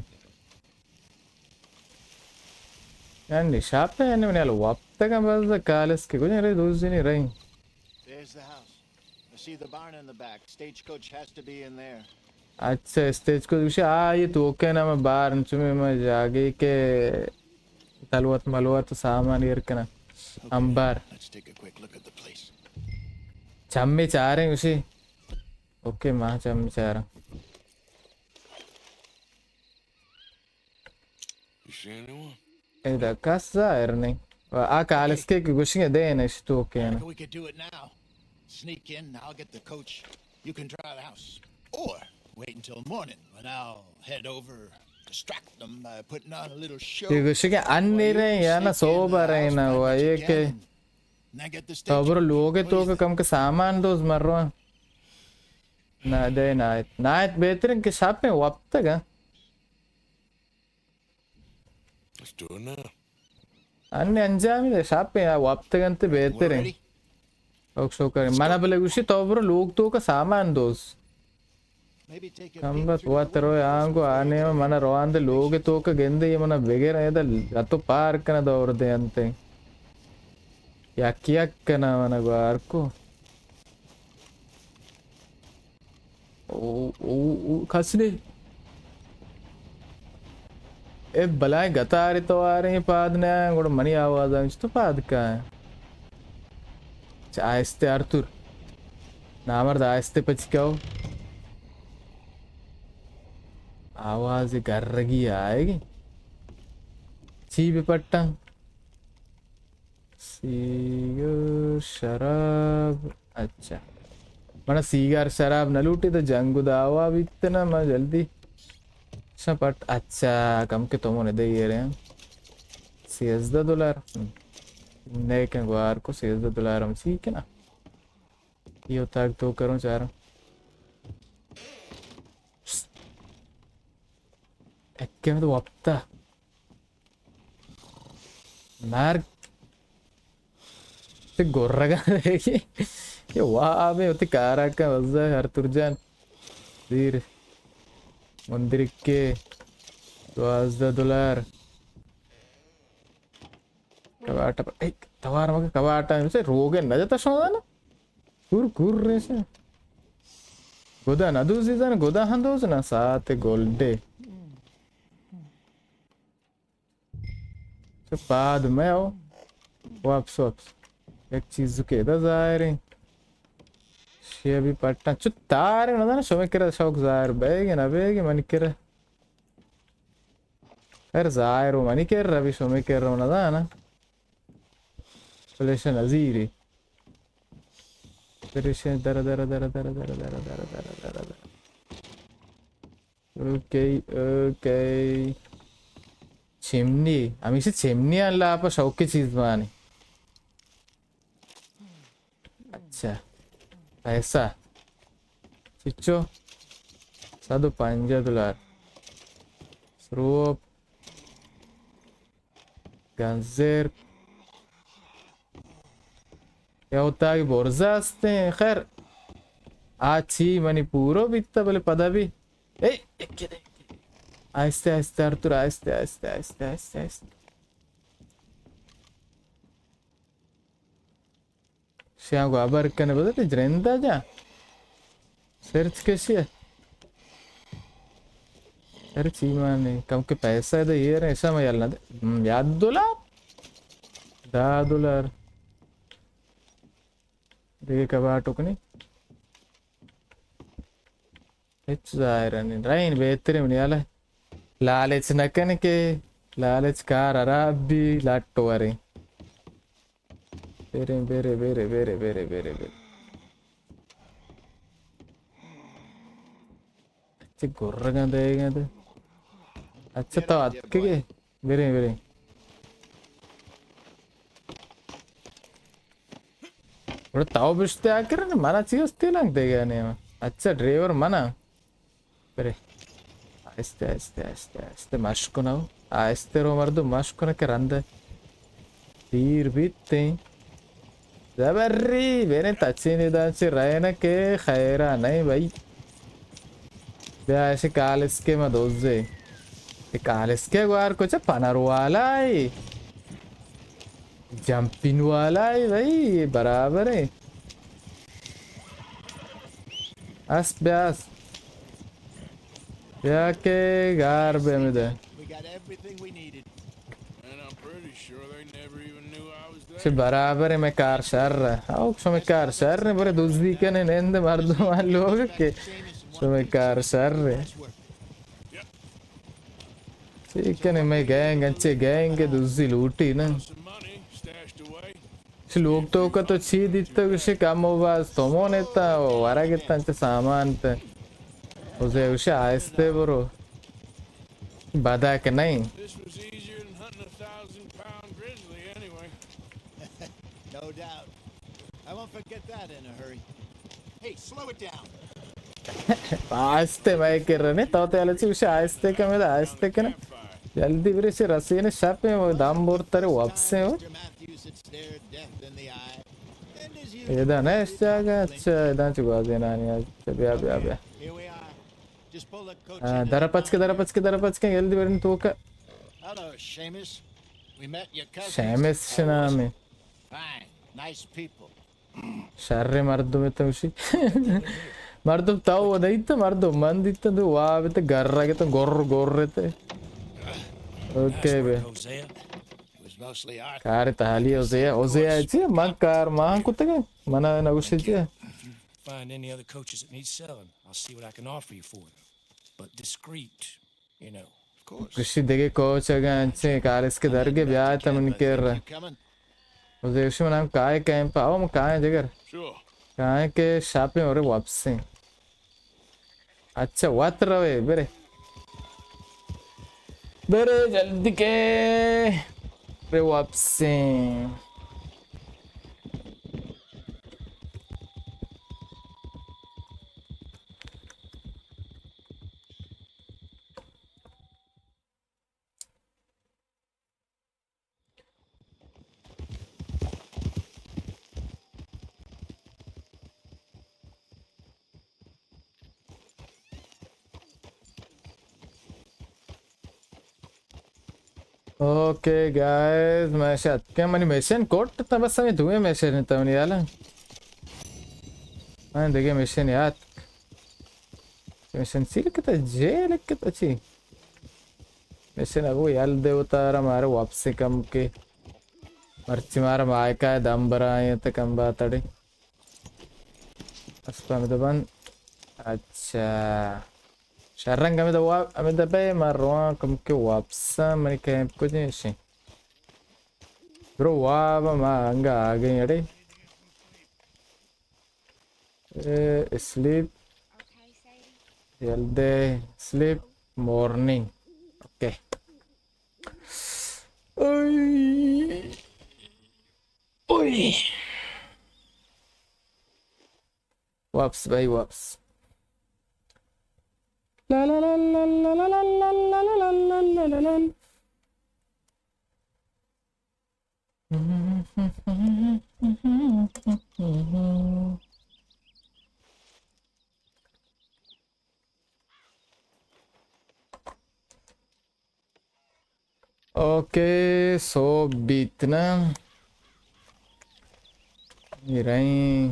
یعنی شاپ ہے، یعنی منی حال وپتگاں بس کالسکے کجا رہی دوزی نہیں رہی. There's the house. I see the barn in the back. Stagecoach has to be in there. اچھا، اسٹیج کو گوشی، آ، یہ توکے نا میں بار چمی میں جاگے کے تلوت ملوت سامان ایر کنا. امبار. Let's take a quick look at the place. چمی چاریں گوشی. اوکے، ما چمی چاریں. You see anyone? ادا کس ظاہر نہیں. و آ کالسکے کہ گوشگے دے نش توکے نا. We could do it now. Sneak in, I'll get the coach. You can try the house. Or wait until morning when I'll head over, distract them by putting on a little show. یہ گوشگے انی رہے یا نا سوبا رہے نا و یہ کہ تو برو لوگے توکے کم کے سامان دوز مروا. نہ دے، نایت، نایت بہترین کہ شاپیں وپتگا۔ انّے انجامی دے شاپیں آ وپتگنت بہترین۔ اوک شوکر۔ منا بلے گوشی تو برو لوگ توکا سامان دوز۔ کمبخت وت روئے آنگو آ نیمہ منا روان دے لوگ توکا گندے یہ منا بگر ادا اتو پار کنا دور دے انتے۔ یک یک کنا منا گوار کو۔ او، او، او، کس نے۔ اے بلائیں گتارے تواریں پاد نہ آئیں، گڑا منی آواز آئیں، چطور پاد کائیں؟ چہ آہستے آرتور۔ نامرد آہستے پچ کئو۔ آواز گرگی آئیگی۔ چی بہ پٹاں؟ سیگار شراب، اچھا۔ منا سیگار شراب نہ لوٹی تو جنگ و دعوا بیت نا، ما جلدی شاں پٹ، اچھا، کم کہ تو منے دے یہ رہے ہیں۔ سیزدہ دلار۔ ہم۔ نیکن گوار کو سیزدہ دلار ہم سی کنا۔ یہ اتاق تو کروں چاروں۔ اکے میں تو وپتا۔ مرگ۔ تے گرگا دیگی۔ یہ واب ہے، وتی کارا کا وزا ہر ترجان۔ دیر۔ مندرکے۔ دوازدہ دلار۔ کباٹا پر، اے، توار مگہ کباٹا، اسے روگے نہ جتا شوندانا۔ کور کور ریسے۔ گدا نہ دوزی زن، گدا ہم دوز نہ ساعت گولڈے۔ چہ پاد مئے او۔ واپس، واپس۔ یک چیز کہ ادا ظاہر ہیں۔ شی ابھی پٹا۔ چو تار نہ دانا، شمے کرا شوق ظاہر بیگے نہ بیگے منی کرا۔ خیر ظاہر و منی کرا، ابھی شمے کرا نہ دانا۔ پلیشن عزیری۔ پلیشن در، در، در۔ Okay, okay. چمنی، ہمیشہ چمنی اللہ پہ شوقی چیز مانی۔ اچھا۔ پیسہ۔ چچو؟ صد و پنجاہ دلار۔ سروپ۔ گنزر۔ یا اتاقی برزا ہستیں۔ خیر۔ آ چی منی پورو بیتا، بلے پدا بھی۔ اے، یکے دے۔ آہستہ، آہستہ، ارتر، آہستہ، آہستہ، آہستہ، آہستہ، آہستہ۔ شیاں گوں ہبر کنے بزاں تئی جرندا جا۔ سرچ کشی ہے۔ ارے چی مانے، کم کے پیسہ دے، یہ رہے، ایسا میں یلنا دے۔ ہم، یاد دلار۔ دہ دلار۔ دیگہ کباٹ کنی۔ ہچ ظاہر نہیں۔ رہین بہترین منی حال ہے۔ لالچ نہ کن کہ لالچ کار حراب بھی لٹ ورے۔ برے، برے، برے۔ اچھا، گرگاں دے گئے تو۔ اچھا، تو اتکگے۔ بریں، بریں۔ گڑا تو بشتے آ کرن، منا چی استی لنگ دیگا نیما۔ اچھا، ڈرائیور منا۔ برے۔ آہستہ، آہستہ، آہستہ، آہستہ، مشک کنو۔ آہستہ رو مردم، مشک کنو کہ رند دیر بیتیں۔ زبری، بریں تچینی دان چی رہنا کہ خیرا نہیں بھائی۔ بیا ایسے کالسکے ما دوزے۔ اے کالسکے گوار کچھ پنر والا ہے۔ جمپنگ والا ہے بھائی، یہ برابر ہے۔ اس بیا اس۔ بیا کہ گار بے میں دے۔ چہ برابر ہے، میں کار شر ہے۔ او، شمے کار شر ہے، برے دزی کنے نند مردم لوگ کہ شمے کار شر ہے۔ چی کنے میں گینگ، انچے گینگ دزی لوٹی نا۔ چہ لوگ توکا تو چی دیتا، گوشے کم و باز تومون ایتا، و ورگ ایتا، چہ سامان تے۔ وزے گوشے آہستے برو۔ بدک نہیں۔ No doubt. I won't forget that in a hurry. Hey, slow it down. آہستے مئے کرنے، تو تے الچی گوشے آہستے کن، مئے آہستے کن۔ جلدی برے چہ رسینے شپ ایں، دم برترے وپسیں۔ ادا نہ اش جاگہ، اچھا، ادا چہ گوازینانی، اچھا، بیا، بیا، بیا۔ آ، در پچ کے، در پچ کے، در پچ کے، جلدی برن توکا۔ شیمس شنامی۔ شر مردم تو شی۔ مردم تو نہیں تو، مردم من دیتا تو، واہ بیتے، گر رگے تو، گر، گر رہتے۔ اوکے بے۔ کار تحالی ہوزے، ہوزے چی؟ من کار مان کتگا، منا نہ گوشے چی؟ Find any other coaches that need selling, I'll see what I can offer you for them. But discreet, you know, of course. گوشی دگہ کوچ اگاں انچیں کارس کے درگے بیائے تہ من کر۔ وزیرشی من ہم کائے کیمپ آؤ، من کائے جگر۔ کائے کہ شاپیں اور واپسیں۔ اچھا، وت روے، برے۔ برے جلدی کے۔ برے واپسیں۔ اوکے گائز، میں شاید کہ منی مشن کوٹ تا، بس ہمیں دوئیں مشن تا منی حالا۔ میں دیگه مشن یاد۔ مشن سی لکھتا، جے لکھتا چی؟ مشن ابو یل دے اتارا مارے واپسی کم کے۔ مرچی مارا مائکا دم برائیں تے کم بات اڑے۔ اسپا ہمیں دبن۔ اچھا۔ شرنگ ہمیں دبا، ہمیں دبے ما رواں کم کے واپسا منی کیمپ کو جنشیں۔ برو واب ما انگا آگئیں اڑے۔ اے، اسلیپ۔ یل دے، اسلیپ، مورننگ۔ اوکے۔ اوئی۔ اوئی۔ واپس بھائی، واپس۔ لا لا لا۔ اوکے، سوب بیت نا۔ میرائیں۔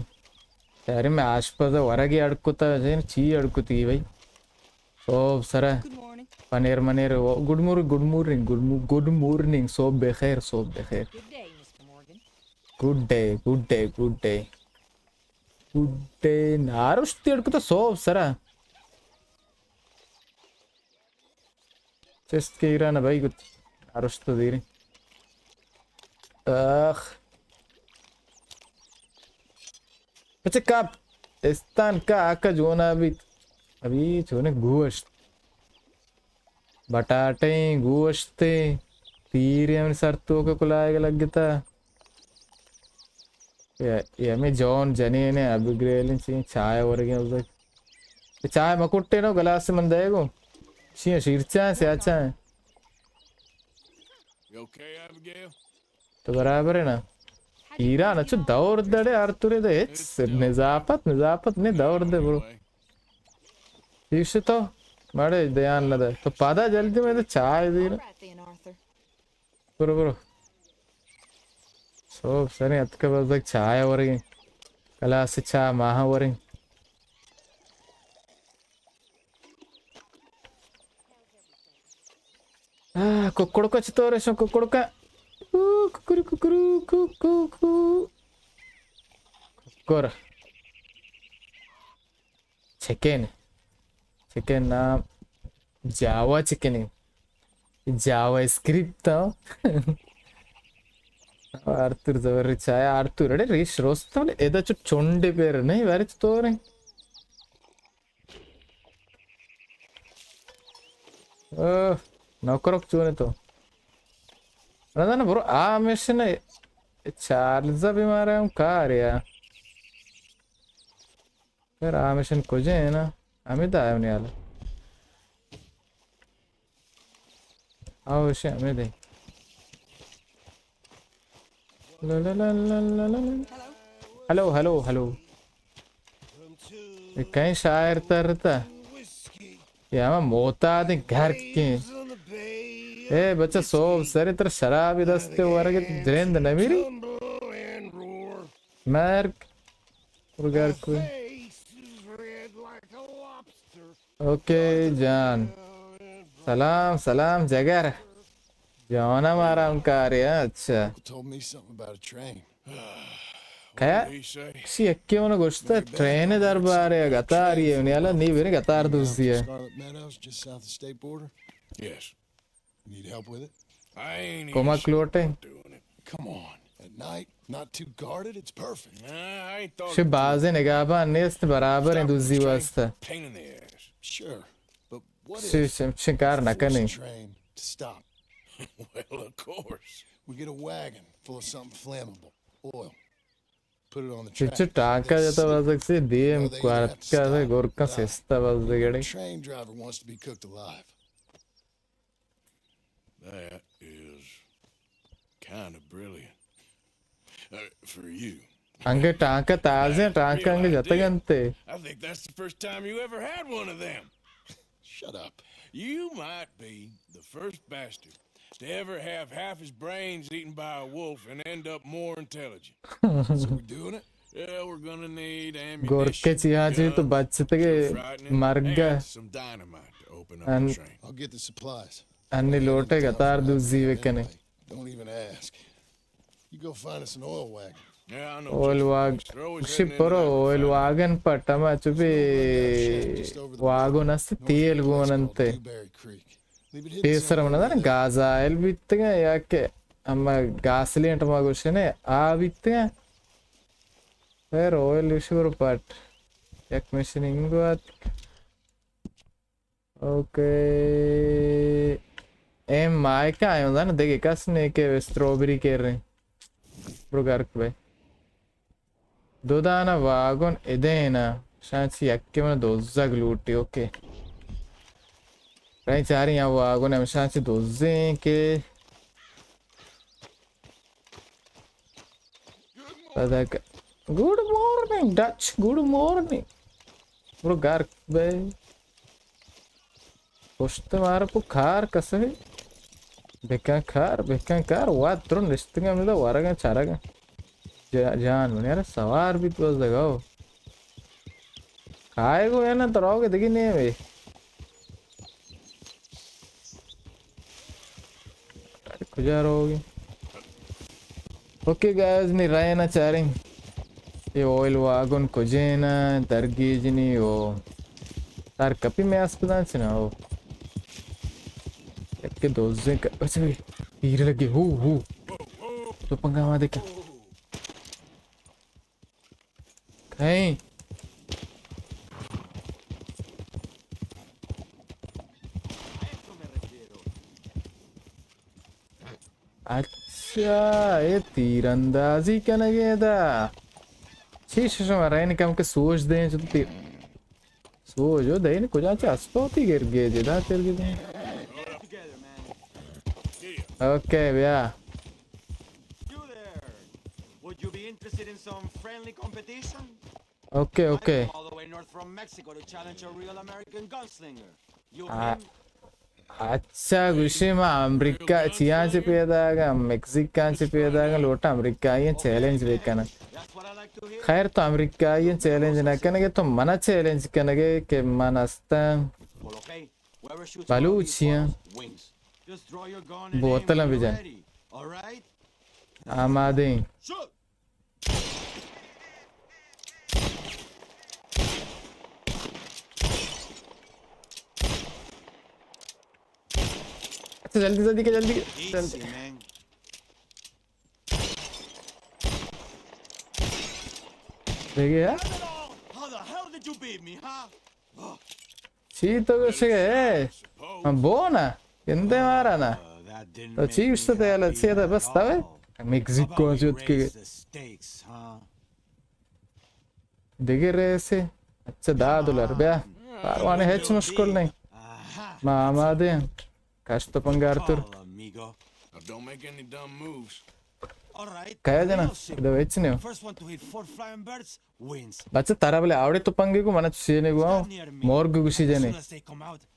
یاری میں آشپز ورگی اڑکتا، چی اڑکتی بھائی؟ سوب سرا۔ Good morning. پنیر منیر، گڈ مور-، گڈ مورننگ، گڈ مو-، گڈ مورننگ، سوب بخیر، سوب بخیر۔ Good day, mister Morgan. Good day, good day, good day. Good day, نارشتی اڑکتا سوب سرا۔ چست کہ ایران بھائی گت۔ ارشت زیریں۔ آخ۔ پچے کپ۔ استان کا آکا جونا بیت۔ ابھی چونے گوشت۔ بٹاٹیں، گوشتے۔ تیرے ہم سر تو کے کلائے لگتا۔ اے، اے ہمیں جون جنین ء ابیگیل ء چی چائے ورگیں ازک۔ اے چائے مکٹے نو گلاس من دے گو۔ چی شیر چائے، سیاہ چائے۔ You okay, Abigail? تو برابر ہے نا۔ ایران اچھو دور دڑے آرتورے دے ہچ نظافت، نظافت نے دور دے برو۔ پیش تو مڑے دیان نہ دے۔ تو پادا جلدی میں تو چائے دیر۔ All right then, Arthur. برو، برو۔ سوب سریں اتکہ بزگ چاہ وریں۔ گلاس چاہ ماہ وریں۔ آہ، ککڑکا چطور ہے شو ککڑکا؟ کو، ککرو، ککرو، کو، کو، کو۔ ککر۔ چکن۔ چکن نام جاوا چکن ہے۔ جاوا اسکرپٹ تو۔ آرتور زبر چایا آرتور، اڑے ریش روست تو بلے ادا چو چونڈے پیر نہیں بارے چطور ہیں؟ اوہ، نوکرک چونے تو؟ نہ، نہ، برو، آ مشن ہے۔ چارلز بیمار ہے، ہم کار ہے۔ پھر آ مشن کجے ہیں نا؟ ہمیں دا ہے نیال۔ آؤ، شے ہمیں دے۔ لا لا لا لا لا لا لا۔ Hello, hello, hello. اے کہیں شاعر ترتا؟ یا ہما معتادیں گھر کے۔ اے بچہ، صوب سرے تر شرابی دستے ورگے، درند نمیری؟ مرگ۔ برو گھر کو۔ اوکے جان۔ سلام، سلام جگر۔ جانم آرام کارے، ہاں، اچھا۔ Told me something about a train. کیا؟ What did he say? سی یکی من گوشتا ٹرین دربارے، گتاری ہے، نیالا نی بری گتار دوزی ہے۔ Scarlet Meadows, just south of state border. Yes. Need help with it? I ain't even کمک لوٹے۔ Doing it. Come on. At night, not too guarded, it's perfect. Nah, I ain't thought شے it through. بازیں نگہبان نیست، برابر ہیں دوزی واسطہ۔ Pain in the ass. Sure, but what if شے، شے، شے کار نہ کنے۔ Force the train to stop? Well, of course. We get a wagon full of something flammable, oil. Put it on the tracks. چچو ٹانکا جتا بزگ سے دیم کوارت کا سے گورکا سستا بزگڑے۔ Train driver wants to be cooked alive. That is kind of brilliant. Uh, for you. Onge ٹانکا تازہ، ٹانکا انگے جتگ انت۔ I think that's the first time you ever had one of them. Shut up. You might be the first bastard to ever have half his brains eaten by a wolf and end up more intelligent. So we doing it? Yeah, we're gonna need ammunition, گورکے چیا چی تو بچتگے مرگا۔ And some dynamite to open up the train. I'll get the supplies. انی لوٹے گتار دوزی بکنے۔ Don't even ask. You go find us an oil wagon. Oil واگ، شی پرو اویل واگن پٹ ہما چو بی واگن است تیل گون انت۔ پیسر من دار گازائل بیتگا یا کہ ہما گاسلینٹ ما گوشنے آ بیتگا۔ خیر اویل شی پرو پٹ یک مشین انگو ات۔ اوکے۔ ایم مائک آئے ہوں نا، دیکھے کس نے کہ اسٹرابری کر رہے ہیں۔ برو گرک بھائی۔ دو دانا واگن ادینا۔ شاید سی یکی من دوزگ لوٹی، اوکے۔ رہی چاری یا واگن ہم شاید سی دوزیں کہ پدا ک-، good morning Dutch, good morning. برو گار بے۔ پشت مارا پو کار کسے۔ بکن کار، بکن کار، واد ترو نشتگا ملا ورگا چارگا۔ جا-، جان من یار سوار بیت بس دگاو۔ کائے گو یا نا تراؤ کے دگی نہیں ہے۔ کجا روگی؟ اوکے گائز، نی رائنا چاریں۔ یہ اوئل واگن کجینا درگیجنی او۔ تار کپی میں اسپدان چنا او۔ یک دوزیں ک-، اچھا، تیر لگی، ہو، ہو۔ تو پنگا ما دیکھا۔ کہیں۔ اچھا، اے تیر اندازی کنگے دا۔ چیش شما رین کم کہ سوچ دیں، چطور تیر۔ سوچ دیں، کجا چا اسپوتی گر گئے، جدا تیر گئے۔ اوکے، بیا۔ You there. Would you be interested in some friendly competition? Okay, okay. I came all the way north from Mexico to challenge a real American gunslinger. You آ-، in? اچھا، گوشی ما امریکہ چیاں چہ پیداگا، مکسیکاں چہ پیداگا، لوٹا امریکائیاں چیلنج بکناں۔ That's what I like to hear. خیر، تو امریکائیاں چیلنج نہ کنگے، تو منا چیلنج کنگے کہ من استاں بلوچیاں۔ بوتلاں بجن۔ آمادیں۔ اچھا، جلدی، جلدی کے، جلدی کے، جلدی۔ دیکھے یار۔ چی تو گوشگے؟ من بونا، گندے مارا نا۔ تو چی گوشت تیالا، چی دا بس تاوے؟ مکسیکو چوت کے۔ دگہ ریسے۔ اچھا، دہ دلار بیا۔ پاروانے ہچ مشکل نہیں. ما آمادے ہیں. کشت پنگار تر. کیا جنا؟ ادا ہچ نہیں ہو. بچہ ترا بلے آوڑے تو پنگے کو منا چینے گو آؤ. مرگ گوشی جنے.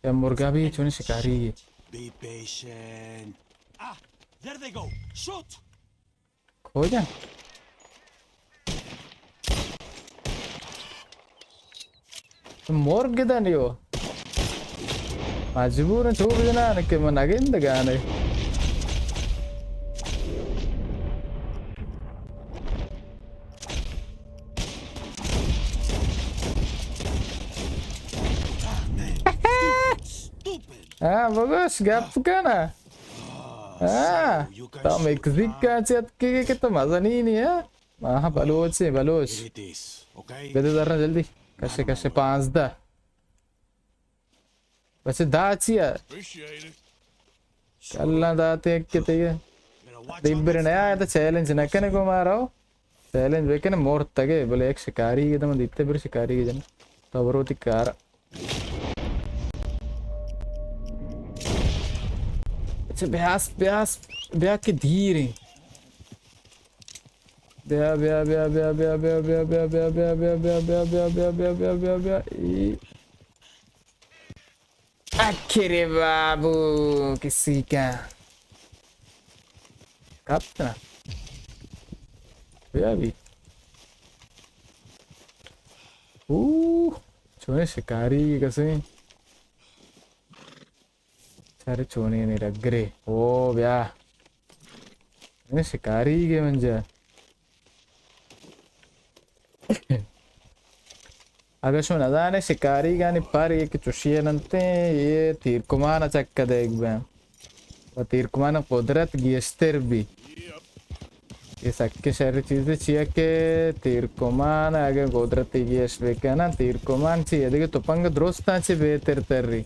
یا مرگا بھی چونی شکاری ہے. کھو جا. تو مرگ دنیو. مجبور چو بجنان کہ من نگندگانے. ہاں، بگوش، گپ کنا. ہاں، تو میکزیک کا چت کے کہ تو مزنی نہیں ہے. ہاں، بلوچ ہے، بلوچ. بدے درنا جلدی. کشے، کشے، پانزدہ. بس دا چیا؟ اللہ داتے کہ تے. دیبر نیا آیا تو چیلنج نہ کنے کو مارو. چیلنج بکنے مورت تگے، بلے ایک شکاری کے دم دیتے بر شکاری کے جن. تو برو تی کار. اچھا، بیاس، بیاس، بیا کہ دیر ہیں. بیا، بیا، بیا. اکرے بابو، کسی کا. کپت نا. بیا بھی. اوہ، چونے شکاری کسے. سر چونے نے رگرے. او بیا. نے شکاری کے منجا. اگہ شما نزانے شکاریگانی پر یک چوشی انت، اے تیرکمان ء چکہ دئیگ بہ انت و تیرکمان ء قدرت گیشتر بی. اے سکیں شر چیزے چیا کہ تیرکمان اگہ قدرتی گیش بکنن، تیرکمان چی ادگہ تپنگ درستاں چی بہتر تری.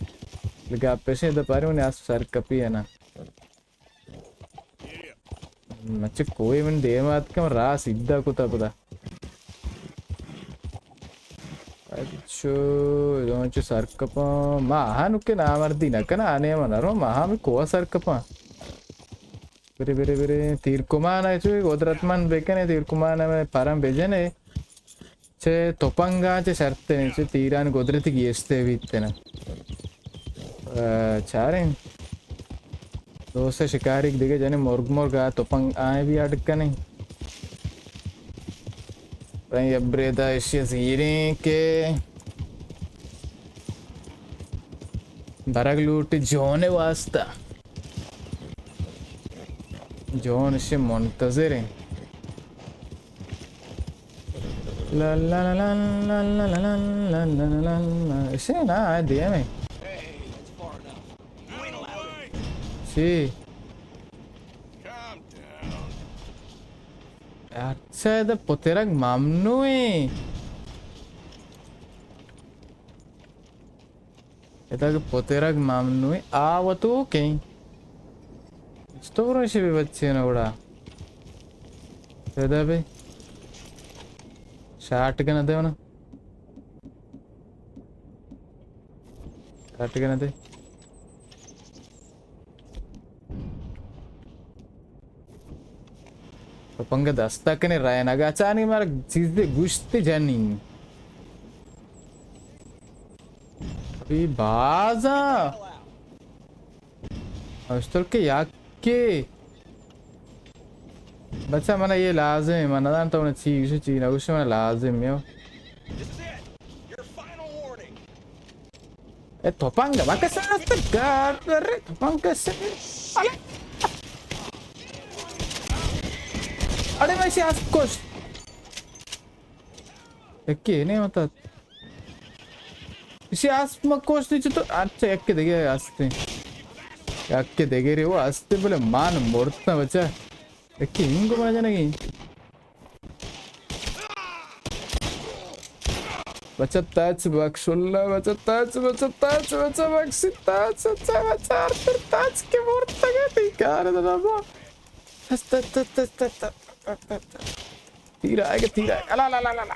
گپ اش انت، دپاری منی اسپ سرکپی انت. مچ کوئی من دیم آتکم را سیدھا کتا پدا. اچھو، ادو چو سر کپاں. ما آہاں نکے نامردی نہ کنا، آنے من رو، ما ہم کوہ سر کپاں. برے، برے، برے، تیر کمان ہے چو قدرت مند بکنے، تیر کمان ہے پرم بجنے. چہ تپنگاں چہ شرتریں، چہ تیرانی قدرتی گیشتر بیت انت. ء، چاریں. دوست شکاریک دگہ جنیں مرگ مرگ ء تپنگ آئیں بھی اڈ کنیں. رنگ ابریدا ایشی زیریں کہ برگ لوٹ جون واسطہ. جون سے منتظر ہیں. لا لا لا لا لا لا لا لا لا لا لا لا. اسے نا، آئے دیا میں. چی؟ اچھا، دا پترک ممنوع ہے. ادا کہ پترگ ممنوعی آ و تو کہیں. چطور شبی بچے نہ گڑا؟ پیدا بے. شاٹ گن دے ہونا. شاٹ گن دے. تو پنگ دستا کنے رائے نگا چانی مار چیز دے گوشت جنی. ابھی بازا. اشتر کے یکی. بچہ منا یہ لازم ہے، من ندان تو انہیں چی گوشے چی نگوشے، منا لازم ہے. اے تپنگ بکس است گار، ارے تپنگ کس. اڑے، اڑے میں سے آس کش. یکی نہیں ہوتا. اسی آس مکوش نہیں چطور؟ اچھا، یکی دیگه آستے. یکی دیگه ریو آستے، بلے مان مرتا بچہ. یکی ہنگو مجنگی. بچہ تاچ بخش اللہ، بچہ تاچ، بچہ تاچ، بچہ بخشی تاچ، بچہ، بچہ آرتر تاچ کے مرتگا تی کار دنا با. تس، تس، تس. تیر آئے گا، تیر آئے گا. الا، لا، لا، لا، لا.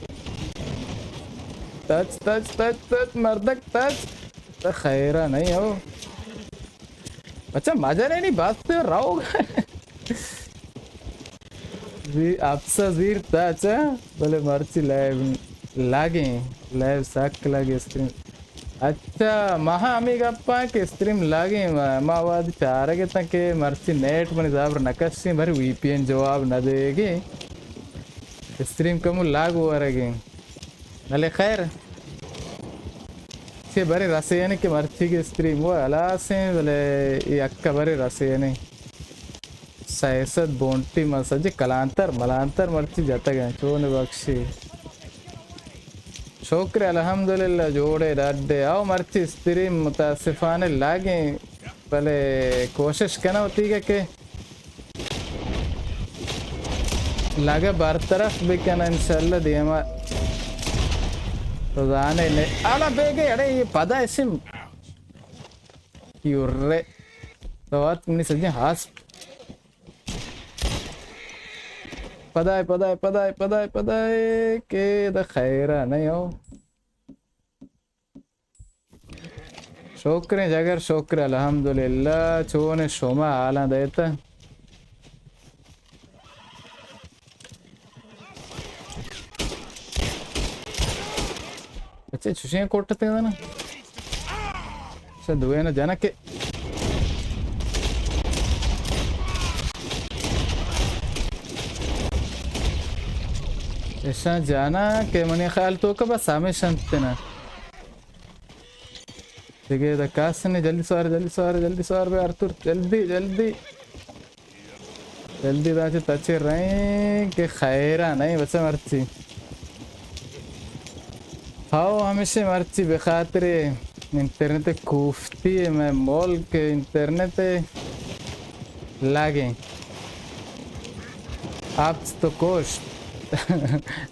تچ، تچ، تچ، تچ، مردک تچ. خیرہ نہیں ہو. اچھا، مزہ نہیں، نہیں، بس تو رہو. زی-، اپسا زیر تچ، بلے مرچی لائیو لگیں، لائیو سک لگے اسٹریم. اچھا، ماہا ہمیں گپاں کہ اسٹریم لگیں، ما، ما واد چارگ اتاں کہ مرچی نیٹ منی زابر نکشیں، بھر وی پی این جواب نہ دے گی. اسٹریم کمو لاگ ورگیں. بلے خیر، چے برے رسینے کہ مرچی کے اسٹریم وہ ہلاسیں، بلے یہ اکا برے رسینے. سئے سد بونٹی ما سجے کلانتر ملانتر مرچی جتگ انت، چون بخشی۔ شکر الحمدللہ جوڑے ڈڈے۔ او مرچی استریم متاسفانہ لاگیں، بلے کوشش کناں وتیگا کہ لاگا برطرف بکناں انشاءاللہ دیما۔ تو زانے نے، الا بیگے، اڑے یہ پدا اسم یورے۔ تو وقت منی سجے ہاسپ۔ پدائے، پدائے، پدائے، پدائے، پدائے، کہ دا خیرہ نہیں ہو۔ شکریں جگر، شکر الحمدللہ۔ چون شما حالاں دیتا؟ اچھا، چوشیں کوٹتے نا۔ اچھا، دوئے نا جنک۔ ایشاں جانا کہ منی خیال تو کہ بس ہمیش انت نا۔ دگہ دا کس نے، جلدی سوار، جلدی سوار، جلدی سوار بے آرتور، جلدی، جلدی۔ جلدی دا چہ تچے رہیں کہ خیرہ نہیں بچہ مرچی۔ ہاو ہمیشہ مرچی بخاطر انٹرنیٹ کوفتی میں ملک انٹرنیٹ لاگیں۔ آپس تو کوشت۔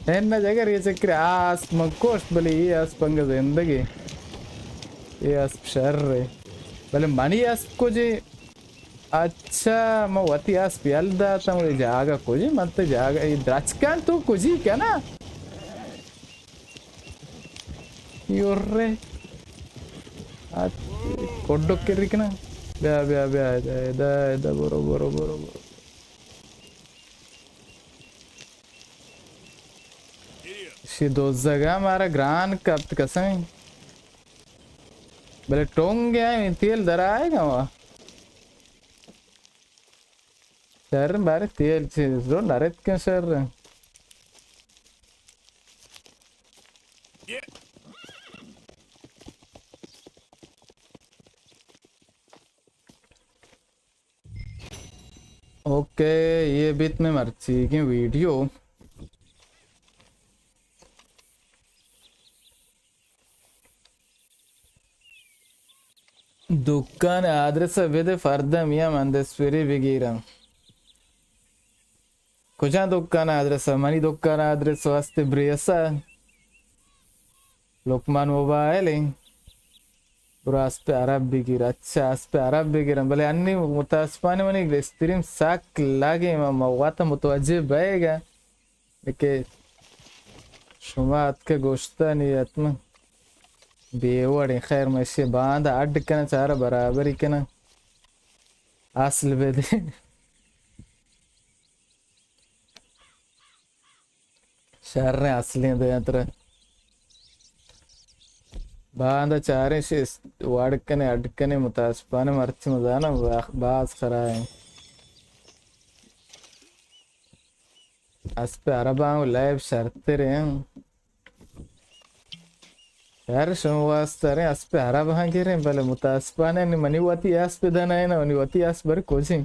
اے نہ جگر یہ چکر آس من کوشت بلے یہ آس پنگ زندگی۔ یہ آس شر رہے۔ بلے منی آس کجے اچھا، من وتی اسپ یل داتم، اے جاگہ کجی؟ من تو جاگہ، اے درچکان تو کجی کنا؟ یورے۔ آ، کڈک کری کنا؟ بیا، بیا، بیا، ادا، ادا، ادا، برو، برو، برو، برو۔ شی دوزگا مارا گران کپت قسم۔ بلے ٹونگ ءَ تیل در آئے گا وا۔ شر بارے تیل چیز رو نرت کن شر۔ اوکے، یہ بیت میں مرچیگیں ویڈیو۔ دکان آدرس بدے، فردا میاں من دستوری بگیرم۔ کجا دکان آدرس؟ منی دکان آدرس واسطے بریسا لقمان موبائل ہیں۔ برو اسپ عرب بگیر۔ اچھا، اسپ عرب بگیرم، بلے انی متاسفانہ منی استریم سک لگیں، ما وت متوجہ بئیگا کہ شما اتکے گوشتانی حتما بے وڑیں۔ خیر، من ایشی باندا اڈ کناں، چارا برابری کناں۔ اصل بدے۔ شریں اصلیں دیاں ترا۔ باندا چاریں شی وڑ کنے، اڈ کنے، متاسفانہ مرچی مزاناں با-، باز خرائیں۔ اسپ عرباں و لیب شرتریں۔ شر شما واسطہ ریں، اسپ عرباں گریں، بلے متاسفانہ نی منی وتی اسپ دنائیں، منی وتی اسپ بر کجیں۔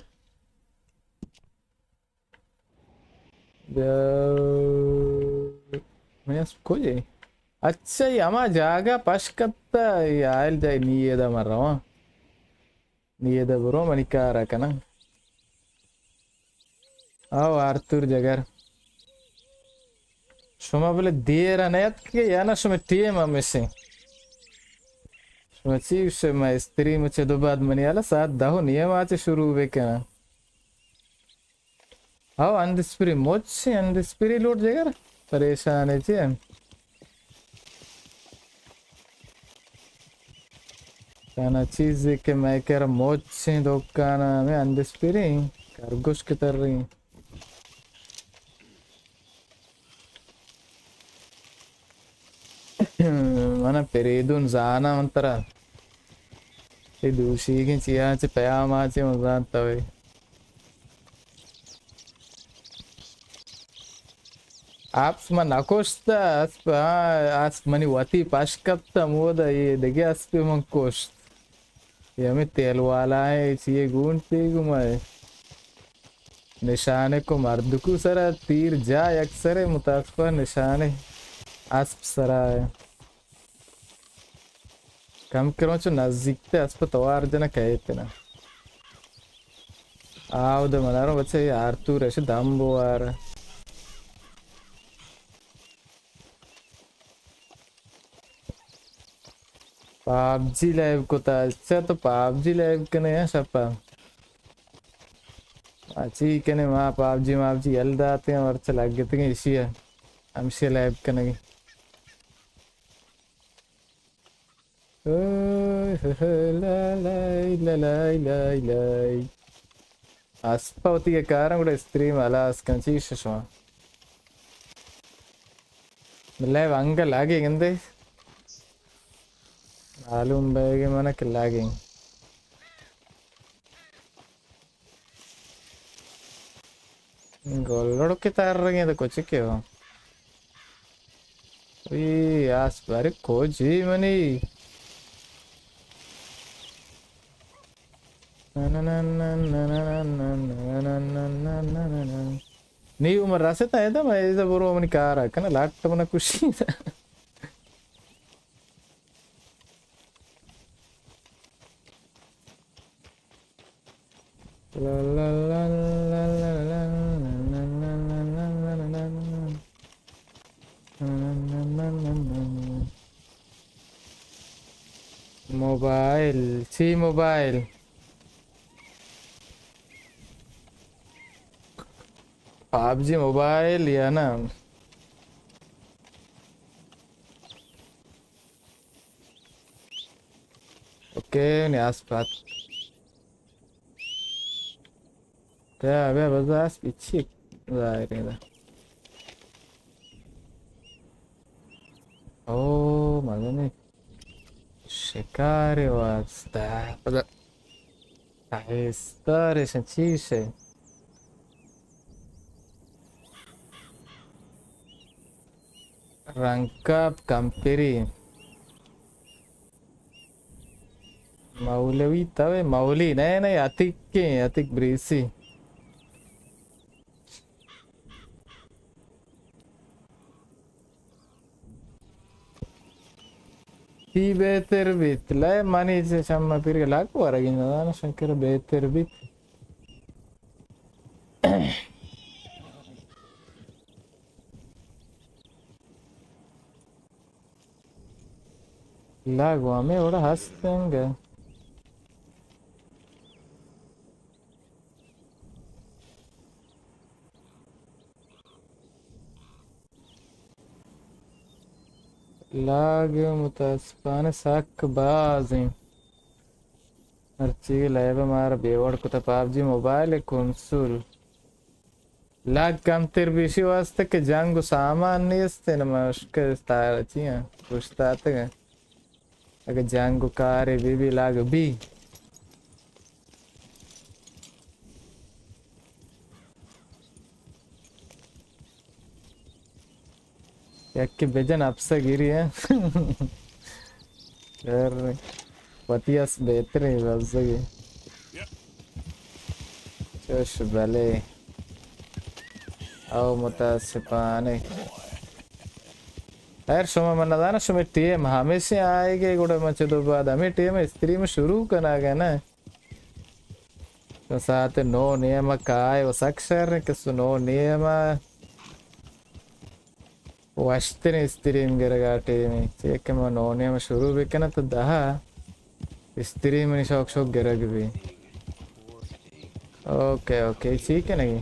بیا، منی اسپ کجے؟ اچھا، یہ ہما جاگہ پش کپتا، یہ آئل جائے، نی یہ دا من رواں۔ نی یہ دا برو، منی کارا کناں۔ آو آرتور جگر۔ شما بلے دیر نیت کہ یا نہ شما ٹیم ہمیشیں۔ شما چی گوشے، ما استریم چہ دو بعد منی حالا ساعت دہ و نیم آ چہ شروع بکناں۔ ہو، اندسپری مچ، اندسپری لوٹ جگر۔ پریشان ہے چی؟ تانا چیزے کہ میں کر مچ دکان میں اندسپری کرگوش کے تر رہی۔ من پریدون زاناں من ترا۔ اے دوشیگیں چیاں چہ پیام آ چہ من زانت اوے۔ آپس من نکشت، اسپ، ہاں، اسپ منی وتی پش کپت، ہمودا اے دگہ اسپے من کشت۔ اے ہمے تیل والا ایں، چیے گون تیگ مئے۔ نشانے کو مردکو سرا تیر جا یک سرے متاسفہ نشانے اسپ سرا ہے۔ کم کرو چو نزدیک تے اسپ توار جنا کہتے نا۔ آو دے منارو بچے آرتور ایش دم بوار۔ پابجی لائیو کتا۔ اچھا تو پابجی لائیو کنے ہیں شپا؟ اچھی کنے ما پابجی مابجی یل داتے ہیں ورچ لگ گتگیں اشی ہے۔ ہمشی لائیو کنگی۔ اوئے ہوئے لائے لائے لائے لائے لائے۔ اسپا وتی اے کاراں گڑا استریم ہلاس کن چی ششما۔ لائیو انگل آگے گندے۔ معلوم بیگے منا کہ لاگیں۔ گلڑ کے تار رنگے تو کچھ کے ہو۔ اے آس بارے کو جی منی۔ نی عمر راستا ہے تو میں ایسا برو منی کارا کنا لاٹ منا کشی۔ موبائل، چی موبائل؟ پابجی موبائل یا نا؟ اوکے، نیاز پات۔ بیا، بیا، بزاس پیچھے ظاہر ہے۔ او، مزنی شکار واسطہ۔ پدا۔ استارش چیش ہے؟ رنکاپ کمپری۔ مولوی توے؟ مولی نہ، نہ، عتیق کے، عتیق بریسی۔ تی بہتر بیت۔ لئے منی چہ شمع پیر لاگ ورگی نہ دانا شنکر بہتر بیت۔ لاگ ہمے وڑا ہست انگہ۔ لاگ متاسفانہ سک باز انت۔ ہرچی لائب مارا بے وڑ کتا پابجی موبائل کنسول۔ لاگ کمتر بیشی واسطہ کہ جنگ و سامان نیست، نہ مشکل تار چیاں پشت آتگ۔ اگہ جنگ و کارے بی بی لاگ بی۔ یکے بجن اپسہ گیری، ہاں۔ شر۔ وتی اس بہتریں بزگی۔ چش بلے۔ او متاسفانہ۔ خیر، شما من ندانا، شما ٹیم ہمیشہ آئے گے، گڑا من چدو بعد ہمیں ٹیم استریم شروع کنا گے نا۔ تو ساعت نو نیم کائے و سک شر کہ سو نو نیم وشتریں استریم گرگا ٹیمی۔ چیئے کہ ما نو نیم شروع بکنہ تو دہ استریم منی شوق شوق گرگ بی۔ اوکے، اوکے، چی کنگی؟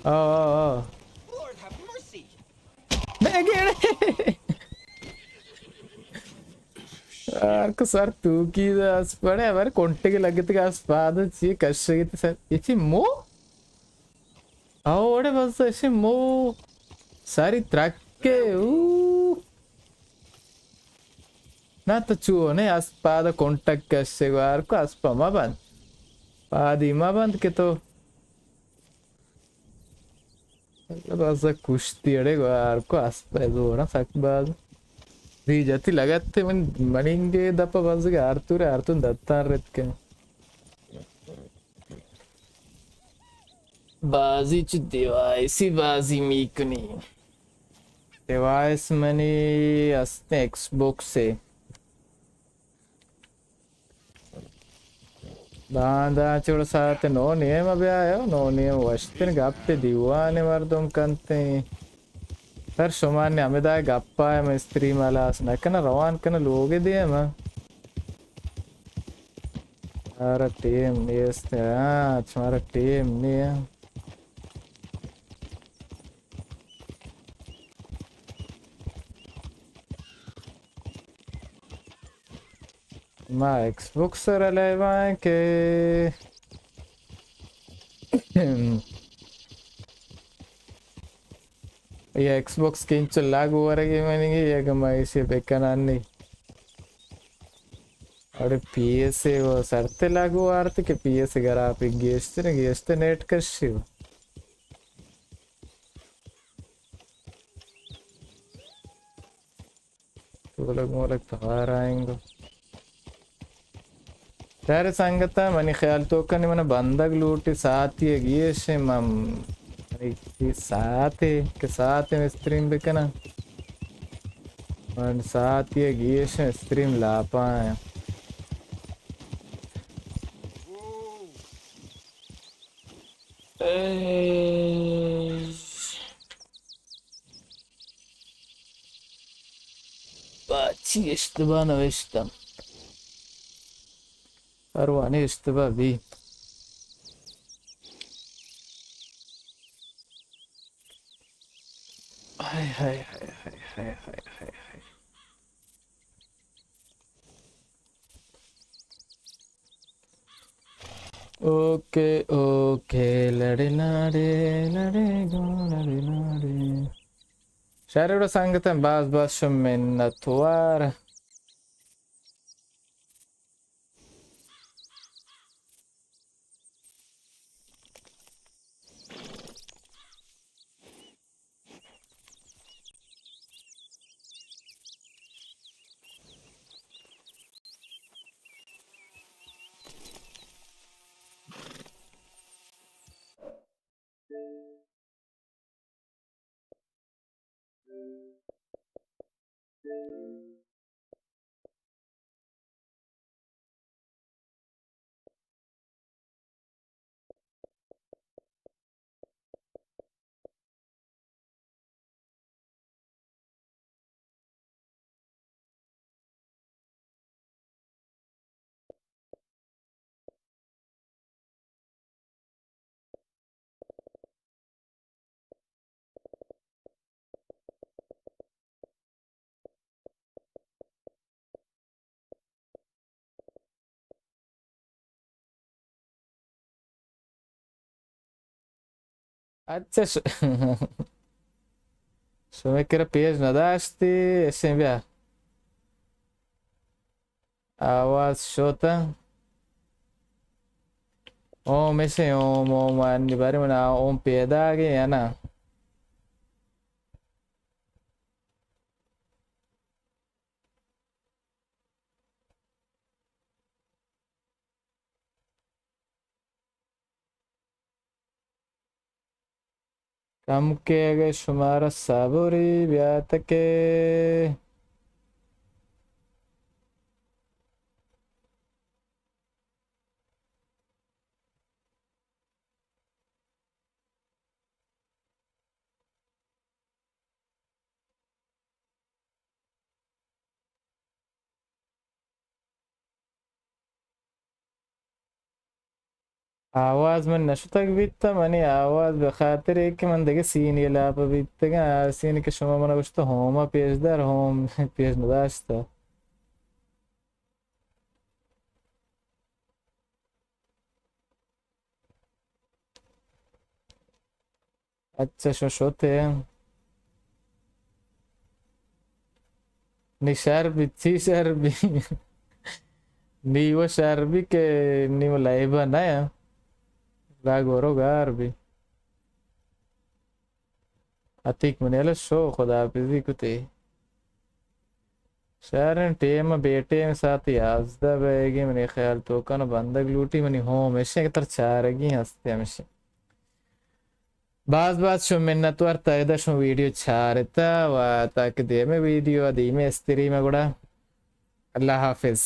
او، او، او۔ بگڑے۔ یار کو سر تو کی دا اس پڑے، ہمارے کونٹے کے لگتے کا اس پاد چیئے کشے گی تو سر۔ یہ چی مو؟ اوڑے بس ایسے مو ساری ترکے، او۔ نہ تو چو نے اسپ پاد کنٹک کشے گوار کو اسپ ما بند۔ پادی ما بند کہ تو۔ بس کشتی اڑے گوار کو اسپ زورا سک باز۔ دی جتی لگتے من منینگے دپا بس آرتور، آرتور دتان رت کے۔ بازی چہ ڈیوائسی بازی میکنی؟ ڈیوائس منی است ایکس باکس ء۔ باندا چوڑ ساعت نو نیم بیایو، نو نیم وشتن گپ دیوان مردم کنتیں۔ سر شما نے ہمدا گپا ہے، من استریم ہلاس نہ کناں، روان کناں لوگ دیم۔ ارے ٹیم نیست، ہاں، شمارا ٹیم نہیں۔ ما ایکس باکس سر لیوائیں کہ یہ ایکس باکس کینچ لاگو ورگی منی، یہ کہ ما اسے بکنانی۔ اڑے پی ایس اے وہ سرتے لاگو آرت کہ پی ایس اے گرافک گیشتر، گیشتر نیٹ کشی ہو۔ چولگ مولگ توار آئیں گو۔ شر سنگتاں، منی خیال توکا نی من بندگ لوٹی، ساعتی گیش من، منی ساعتے کہ ساعتے استریم بکناں۔ من ساعتی گیش استریم لاپا ہیں۔ اے، با چی اشتباہ نوشتم؟ پروانی اشتباہ بی۔ ہائے، ہائے، ہائے، ہائے۔ اوکے، اوکے، لڑے لاڑے، لڑے گو، لڑے لاڑے۔ شر گڑا سنگتاں، باز باز شم منتوار۔ اچھا، ش-، شمئے کرا پیش نداشتی، اشیں بیا۔ آواز شوتا۔ اوم اشیں، اوم، اوم، انی باری من آ اوم پیدا گے یا نا؟ کمکے اگہ شمارا صبرے بیاتکے۔ آواز من نشتگ بیت، منی آواز بہ خاطر اے کہ من دگہ سینے لاپ بیتگاں، آ سینے کہ شما منا گوشت ہوما پیش دار، ہوم پیش نداشتہ۔ اچھا، شو شوتے۔ نی شر بی، چی شر بی؟ نی و شر بی کہ نی و لائبہ نہ یا۔ لا گورو گار بی۔ عتیق منی الس شو خدا حافظی کتے۔ شریں ٹیم، بے ٹیم ساعت یازدہ بیگی منی خیال توکا نو بندگ لوٹی، منی ہوم اشیں کہ تر چارگی ہستے ہمیشیں۔ باز باز شما منتوار تا ادا شما ویڈیو چارتا و تاکہ دیمے ویڈیو دیمے استریم گڑا اللہ حافظ۔